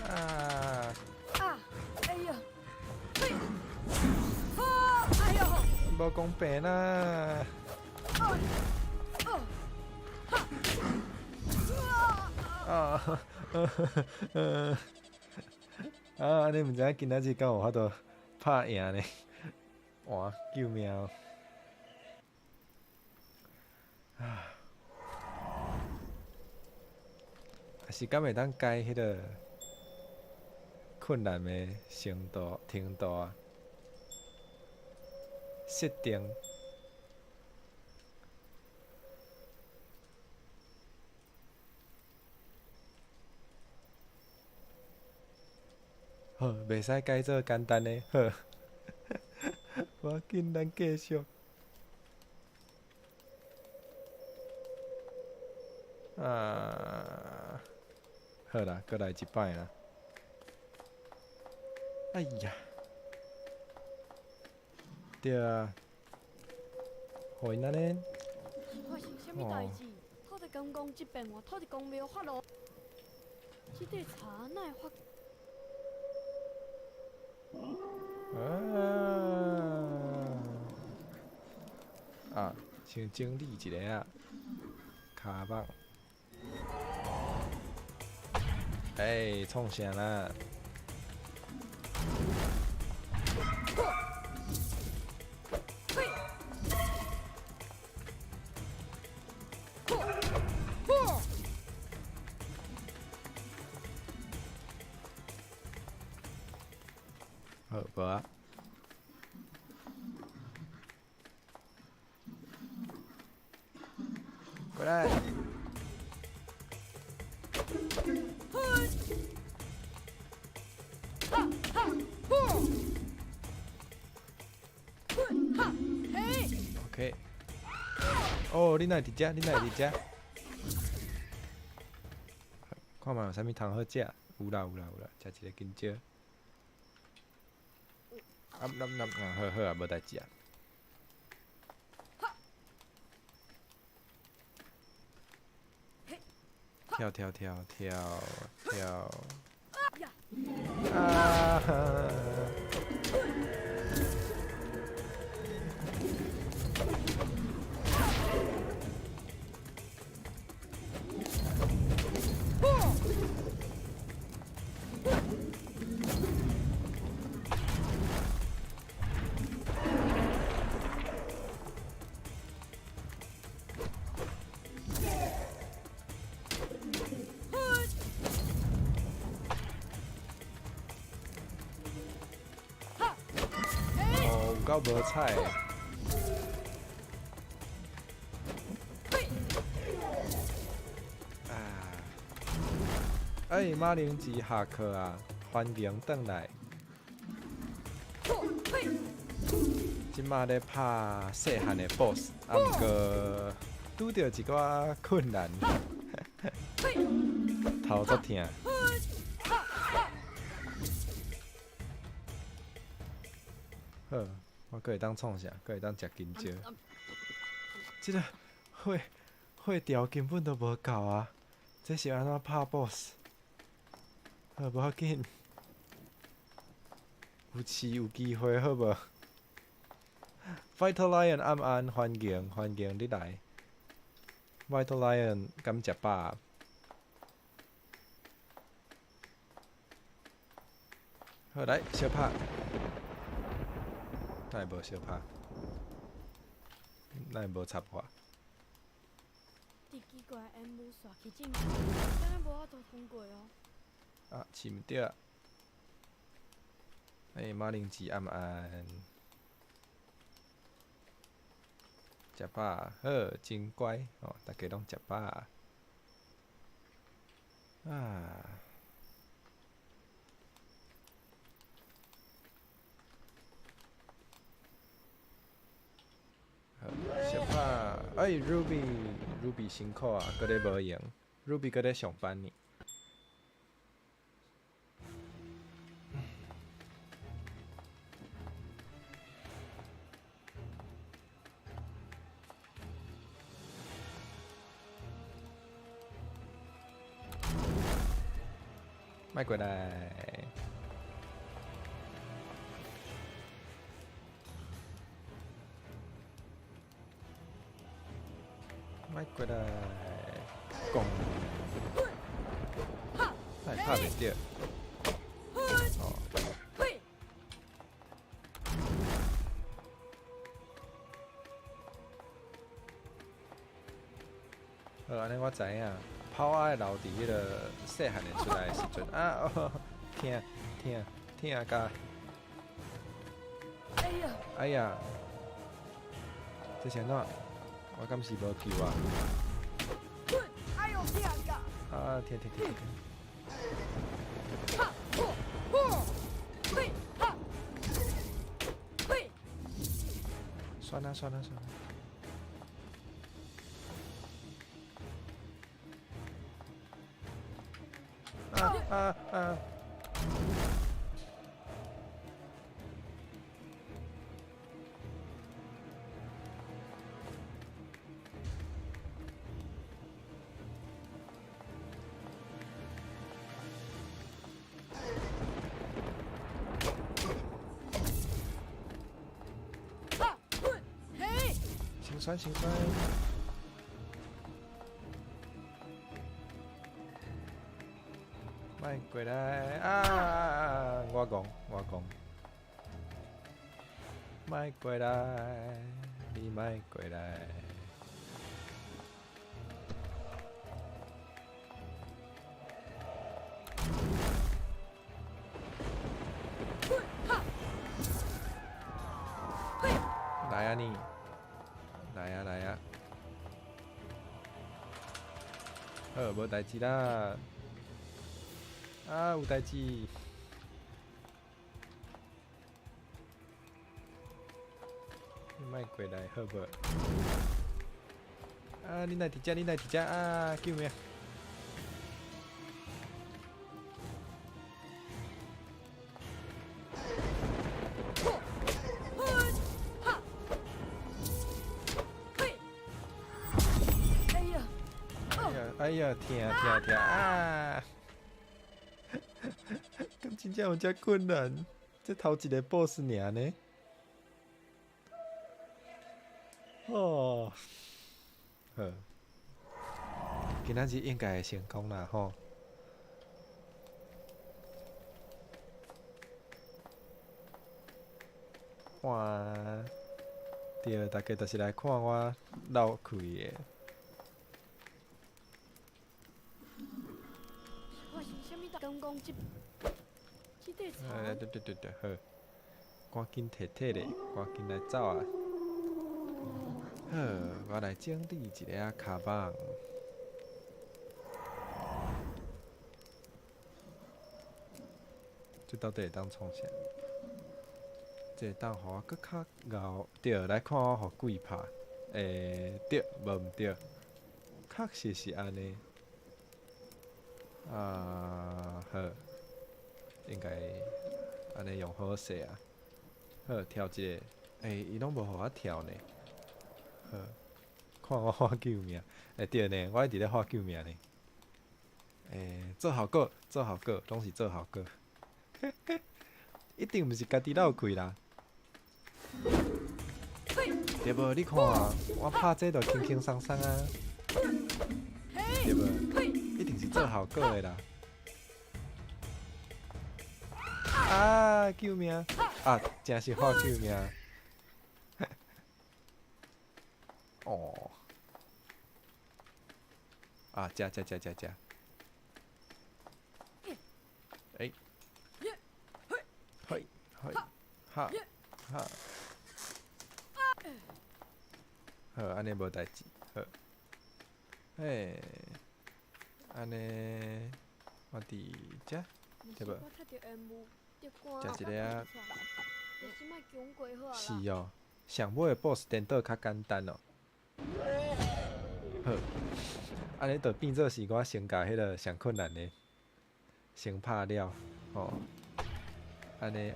啊！啊！哎呀！无公平啦！啊，啊！你毋知影今仔日敢有法度拍赢呢？哇！救命！啊！是敢会当改彼个困难的程度啊？设定。好，袂使改做简单的，好。无要紧，咱继续。啊，好啦，阁来一摆啦。哎呀，对啊，予𪜶按呢。发生啥物代志？土地公公这变换土地公庙法炉，这块柴哪会发？啊！啊，先整理一下啊，跤蠓。欸，创啥啦？好，无啊。过来。OK。哦，你哪会伫遮？你哪会伫遮？看觅有啥物通好食？有啦有啦有啦，食一个香蕉。啊，那那啊，好好啊，无代志啊。跳跳跳跳跳。啊！哦，有够无彩的。啊！哎，马铃薯下课啊，欢迎转来。这马咧拍细汉的 BOSS，啊，毋过拄著一寡困难，头足疼。好，我阁会当创啥？阁会当食香蕉。这个血条根本都无够啊！这是按怎拍 BOSS？好，无要紧，有试有机会好无？Vital Lion 暗暗欢迎欢迎你来。Vital Lion 敢食饱？好，来相拍。哪会无相拍？哪会无插话？伫奇怪的烟雾煞去进，敢若无法度通过哦。啊，是毋对啊。欸，马铃薯暗暗，食饱，好，真乖哦，大家拢食饱。啊。好，相拍。哎，Ruby，Ruby 辛苦啊，阁咧无闲，Ruby 阁咧上班呢。莫过来。莫過來，講，哪會拍袂著？哦。好，按呢我知影，炮仔會留佇彼个細漢的出來的時陣啊，哦，疼疼疼甲！哎呀！哎呀！這是按怎？我敢是無救啊？哎呦，疼甲！啊，疼疼疼疼！哈呼呼，嘿哈，嘿！算啦算啦算啦！啊啊啊！哈嘿！先酸先酸。莫過來啊！我講我講，莫過來，你莫過來。來啊你，來啊來啊！好，無代誌啦。啊，有代誌。你莫過來好無？啊，你來佇遮，你來佇遮啊！救命！哎呀！哎呀，哎呀，疼疼疼啊！敢真正有遮困難？這頭一个 boss 爾呢？哦，好，今仔日應該會成功啦吼！哇，對，大家就是來看我鬧開的。發生啥物代？剛剛這這塊哎，草，對對對對，好，趕緊提提咧，趕緊來走啊！好，我來整理一下跤板。這到底會當創啥？這會當予我閣較𠢕，對，來看我予鬼拍。欸，對，無毋對，確實是按呢。啊，好，應該按呢用好勢啊。好，跳一个，欸，伊攏無予我跳呢。好，看我喊救命！欸，對呢，我一直咧喊救命呢。欸，做效果，做效果，攏是做效果。一定毋是家己落氣啦。對無？你看，我拍這就輕輕鬆鬆啊。對無？一定是做效果的啦。啊！救命！啊，真是喊救命！哦。啊，食食食食食。欸。嘿，嘿，哈，哈。好，按呢無代誌。好。嘿，按呢，我佇遮，對無？食一个啊。是哦，上尾的 boss 顛倒較簡單哦。好，按呢就變做是我先共彼个上困難的先拍了，吼。按呢，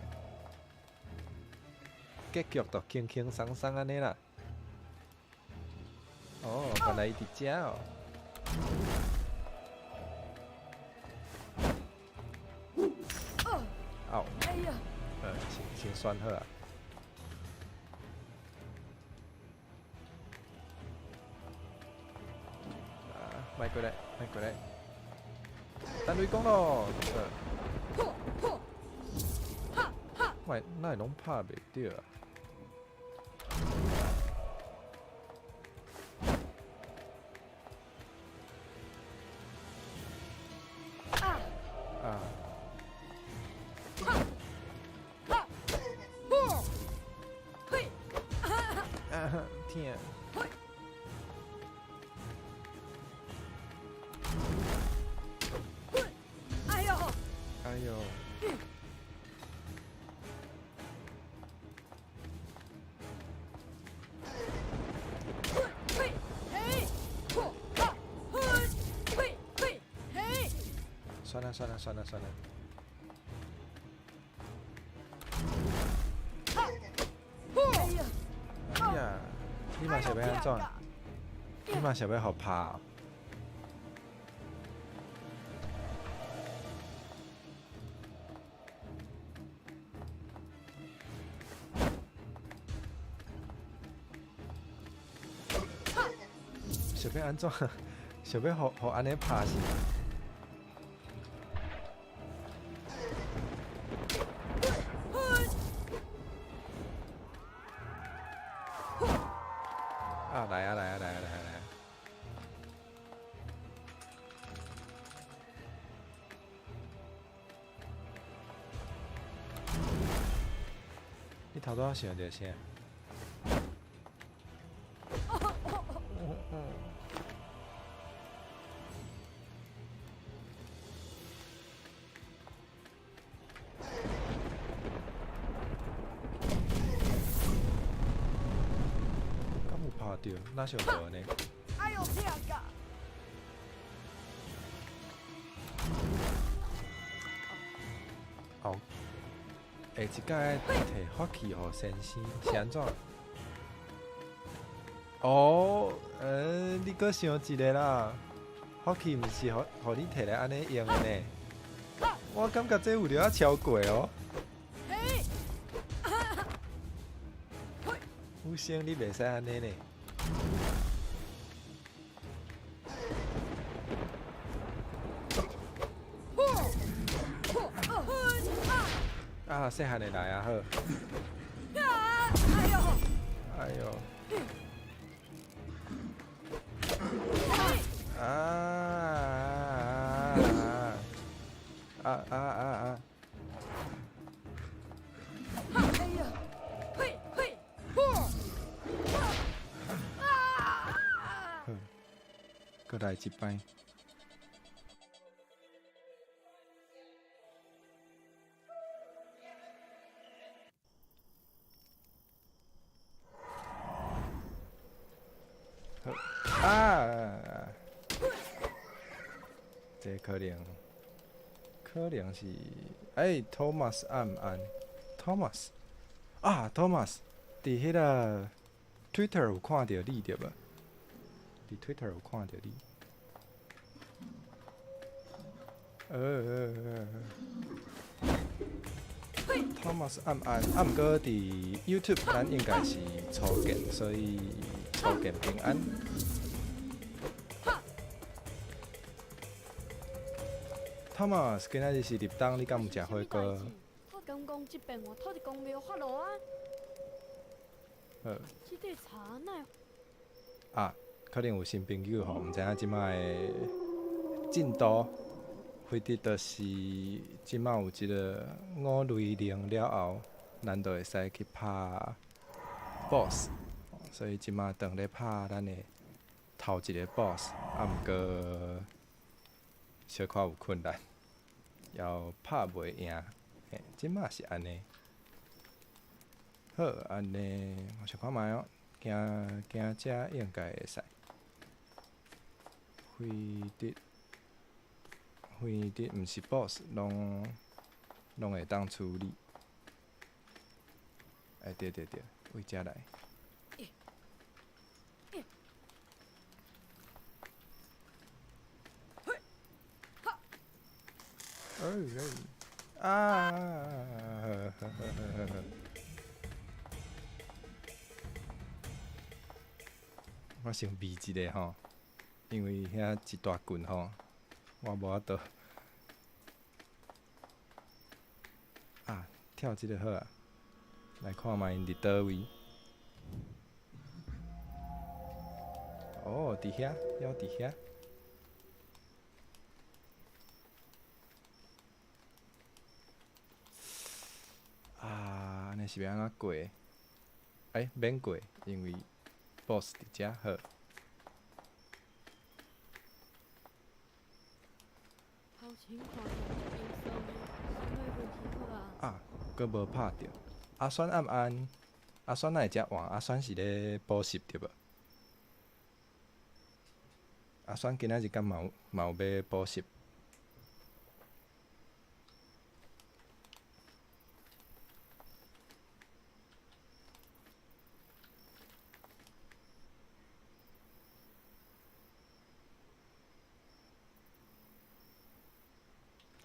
結局就輕輕鬆鬆按呢啦。哦，原來伊佇遮哦。哦，先先選好啊。莫過來，莫過來，等雷公咯！喂，哪會攏拍袂著啊？啊！啊！疼！哎呦！哎呦！算了算了算了算了。哎呀，你嘛想欲按怎？你嘛想欲予拍喔？想欲按怎？想欲予予按呢拍是？啊，來啊來啊來啊來啊來啊！你頭拄仔想著啥？敢有拍著？哪是無呢？哎呦，疼甲！哦，下一擺提法器予先生是按怎？哦，你閣想一个啦，法器毋是予你提來按呢用的呢？我感覺這有著仔超過哦。有聲你袂使按呢呢。啊，細漢的來啊好。哎呦！哎呦！啊啊啊啊啊！哎呀！嘿嘿！啊！好，閣來一擺。好啊！這可能，可能是，欸，Thomas 按毋按？Thomas 啊，Thomas，佇彼个 Twitter 有看著你對無？佇 Twitter 有看著你。Thomas 按毋按？啊，毋過佇 YouTube 咱應該是初見，所以初見平安。Thomas，今仔日是立冬，你敢有食火鍋？土地公公這邊換土地公廟發落啊！好。這塊茶哪會？啊，可能有新朋友吼，毋知影這擺的進度，非得就是這擺有這个五雷靈了後，咱就會使去拍 boss，所以這擺當咧拍咱的頭一个 boss，啊，毋過小可有困難，猶拍袂贏，嘿，這擺是按呢。好，按呢，我想看覓哦，行行遮應該會使。非得非得毋是 boss，攏攏會當處理。欸，對對對，為遮來。哎哎啊！呵呵呵呵。我先避一下吼，因為遐一大棍吼，我無法度。啊，跳這个好啊！來看覓𪜶佇佗位。哦，佇遐，猶佇遐。啊，按呢是欲按怎過？欸，免過，因為 boss 佇遮好。頭前看起來足陰酸的，先莫運氣好啊。啊，閣無拍著。阿選暗暗，阿選哪會遮晚？阿選是咧補習對無？阿選今仔日敢嘛有嘛有欲補習？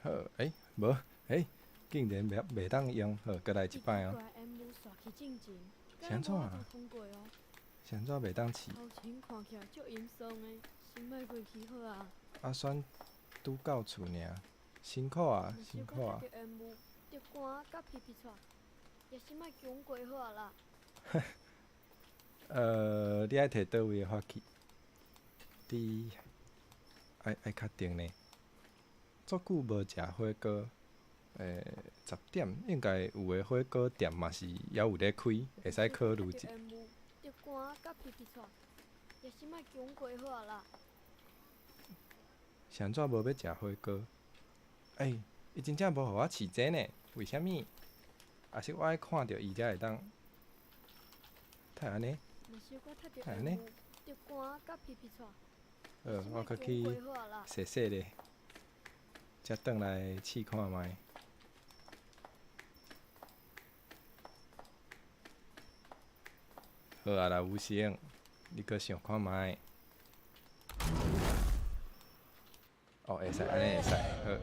好，欸，無，欸，竟然袂袂當用，好，閣來一擺哦。是按怎啊？是按怎袂當試？阿選拄到厝爾，辛苦啊，辛苦啊。你愛摕佗位的法器？你愛愛確定呢？足久無食火鍋，10點應該有的火鍋店嘛是猶有咧開，會使考慮一下。是按怎無欲食火鍋？欸，伊真正無予我試這呢？為啥物？抑是我愛看著伊才會當？哪會按呢？哪會按呢？好，我閣去踅踅咧，才轉來試看覓。好啊啦，有成，你閣想看覓？哦，會使，按呢會使，好。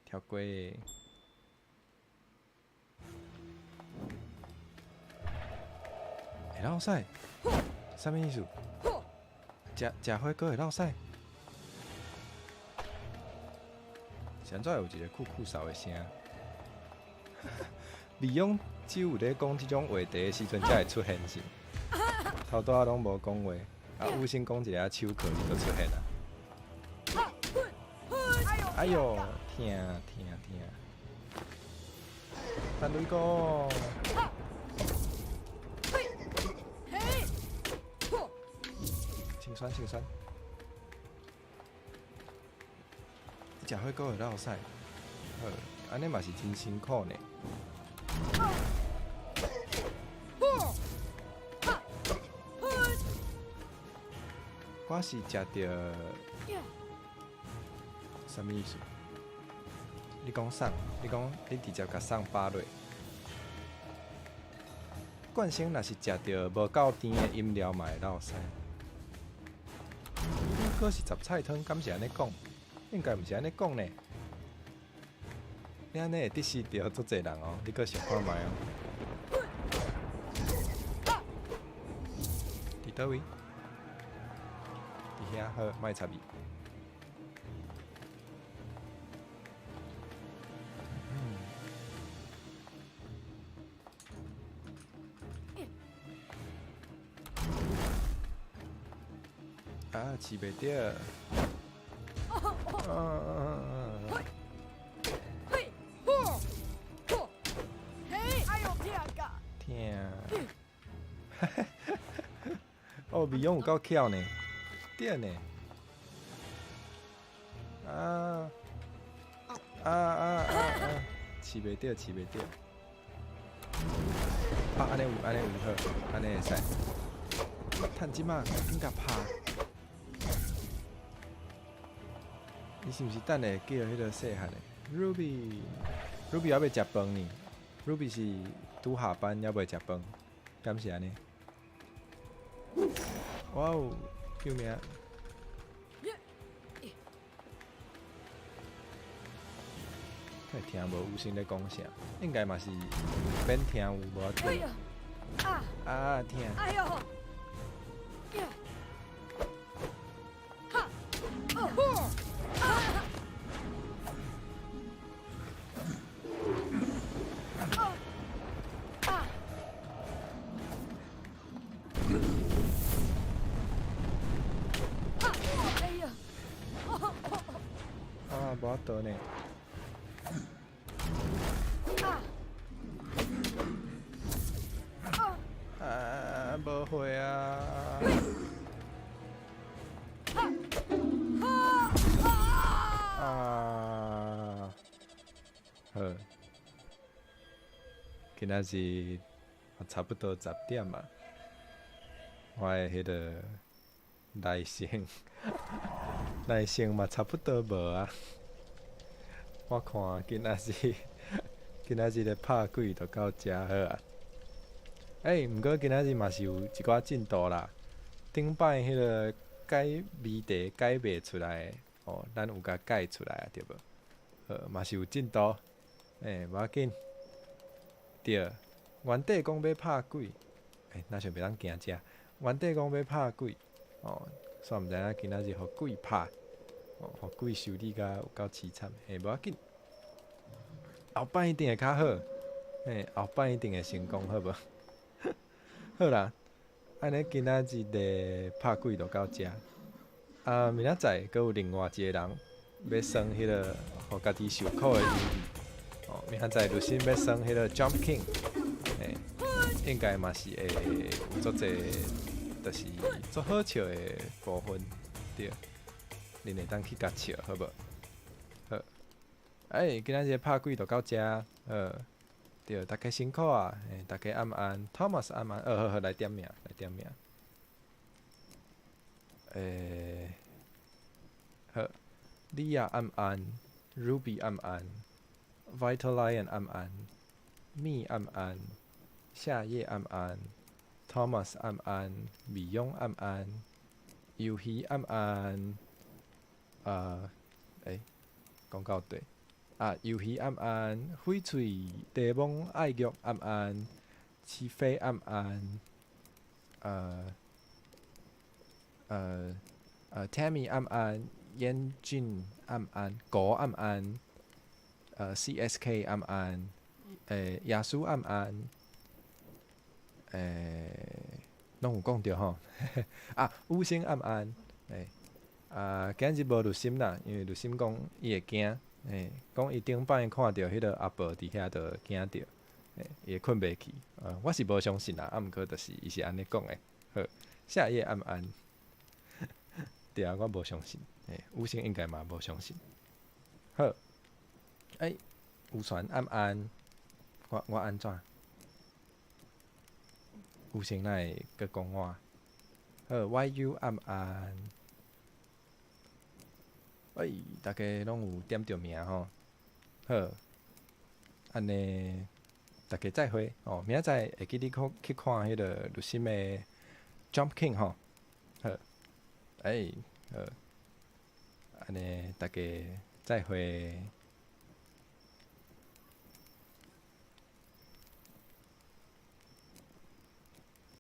跳過。會落屎？啥物意思？食食火鍋會落屎？是按怎會有一個酷酷掃的聲？利用只有咧講這種話題的時陣才會出現是？頭拄仔攏無講話，啊，有先講一下手課，你就出現啊！哎喲，疼疼疼！陳雷哥，清酸清酸，食火鍋會落屎，好，按呢嘛是真辛苦呢。我是食著啥物意思？你講送，你講你直接共送飽落。冠生若是食著無夠甜的飲料嘛會落屎。閣是雜菜湯，敢是按呢講？應該毋是按呢講呢。你按呢會得失著足濟人哦，你閣想看覓哦？佇佗位？佇遐好，莫插伊。啊，飼袂著！啊啊啊！疼！哦，美容有夠巧呢，對呢。啊啊啊啊啊！飼袂著，飼袂著。啊，按呢有，按呢有好，按呢會使。趁這馬，緊共拍。你是毋是等下叫彼個細漢的 Ruby？Ruby 猶未食飯呢。Ruby 是拄下班猶未食飯，敢是按呢？哇哦！救命！會聽無有聲咧講啥？應該嘛是免聽有無法度。啊疼！無法度呢。啊！啊！啊，無血啊！啊！啊，好，今仔日差不多10點啊，我的彼个耐性，耐性嘛差不多無啊。我看今仔日咧拍鬼就到遮好啊。欸，毋過今仔日嘛是有一寡進度啦。頂擺彼個解謎題解袂出來的，哦，咱有共解出來啊，對無？好，嘛是有進度。欸，無要緊。對，原底講欲拍鬼，欸，若想袂當行遮。原底講欲拍鬼，哦，煞毋知影今仔日予鬼拍，哦，予鬼修理甲有夠凄慘。欸，無要緊，後擺一定會較好。欸，後擺一定會成功，好無？好啦，按呢今仔日的拍鬼就到遮。啊，明仔載閣有另外一個人欲耍彼个予家己受苦的遊戲。哦，明仔載律師欲耍彼个 Jump King，欸，應該嘛是會有足濟，就是足好笑的部分，對。恁會當去共笑，好無？好。欸，今仔日拍鬼就到遮，好。對，大家辛苦啊！欸，大家暗安，Thomas 暗安，好好好，來點名，來點名。欸，好，李亞暗安，Ruby 暗安，Vital Lion 暗安，蜜暗安，夏夜暗安，Thomas 暗安，美勇暗安，魷魚暗安，欸，講到對。啊，魷魚暗安，翡翠地網愛玉暗安，起飛暗安，Tammy 暗安，燕俊暗安，狗暗安，CSK 暗安，欸，耶穌暗安，欸，攏有講著吼，啊，五星暗安，欸，啊，今日無律心啦，因為律心講伊會驚。欸，講伊頂擺看著彼个阿婆佇遐就驚著，欸，伊會睏袂去。我是無相信啦，啊，毋過就是伊是按呢講的。好，夏夜暗安，對啊，我無相信，欸，五星應該嘛無相信。好，欸，有傳暗安，我按怎？有星哪會閣講我？好，YU 暗安。欸，大家攏有點著名吼，好，按呢，大家再會哦。明仔載會記得去看彼个律心的 Jump King 吼，好，欸，好，按呢，大家再會。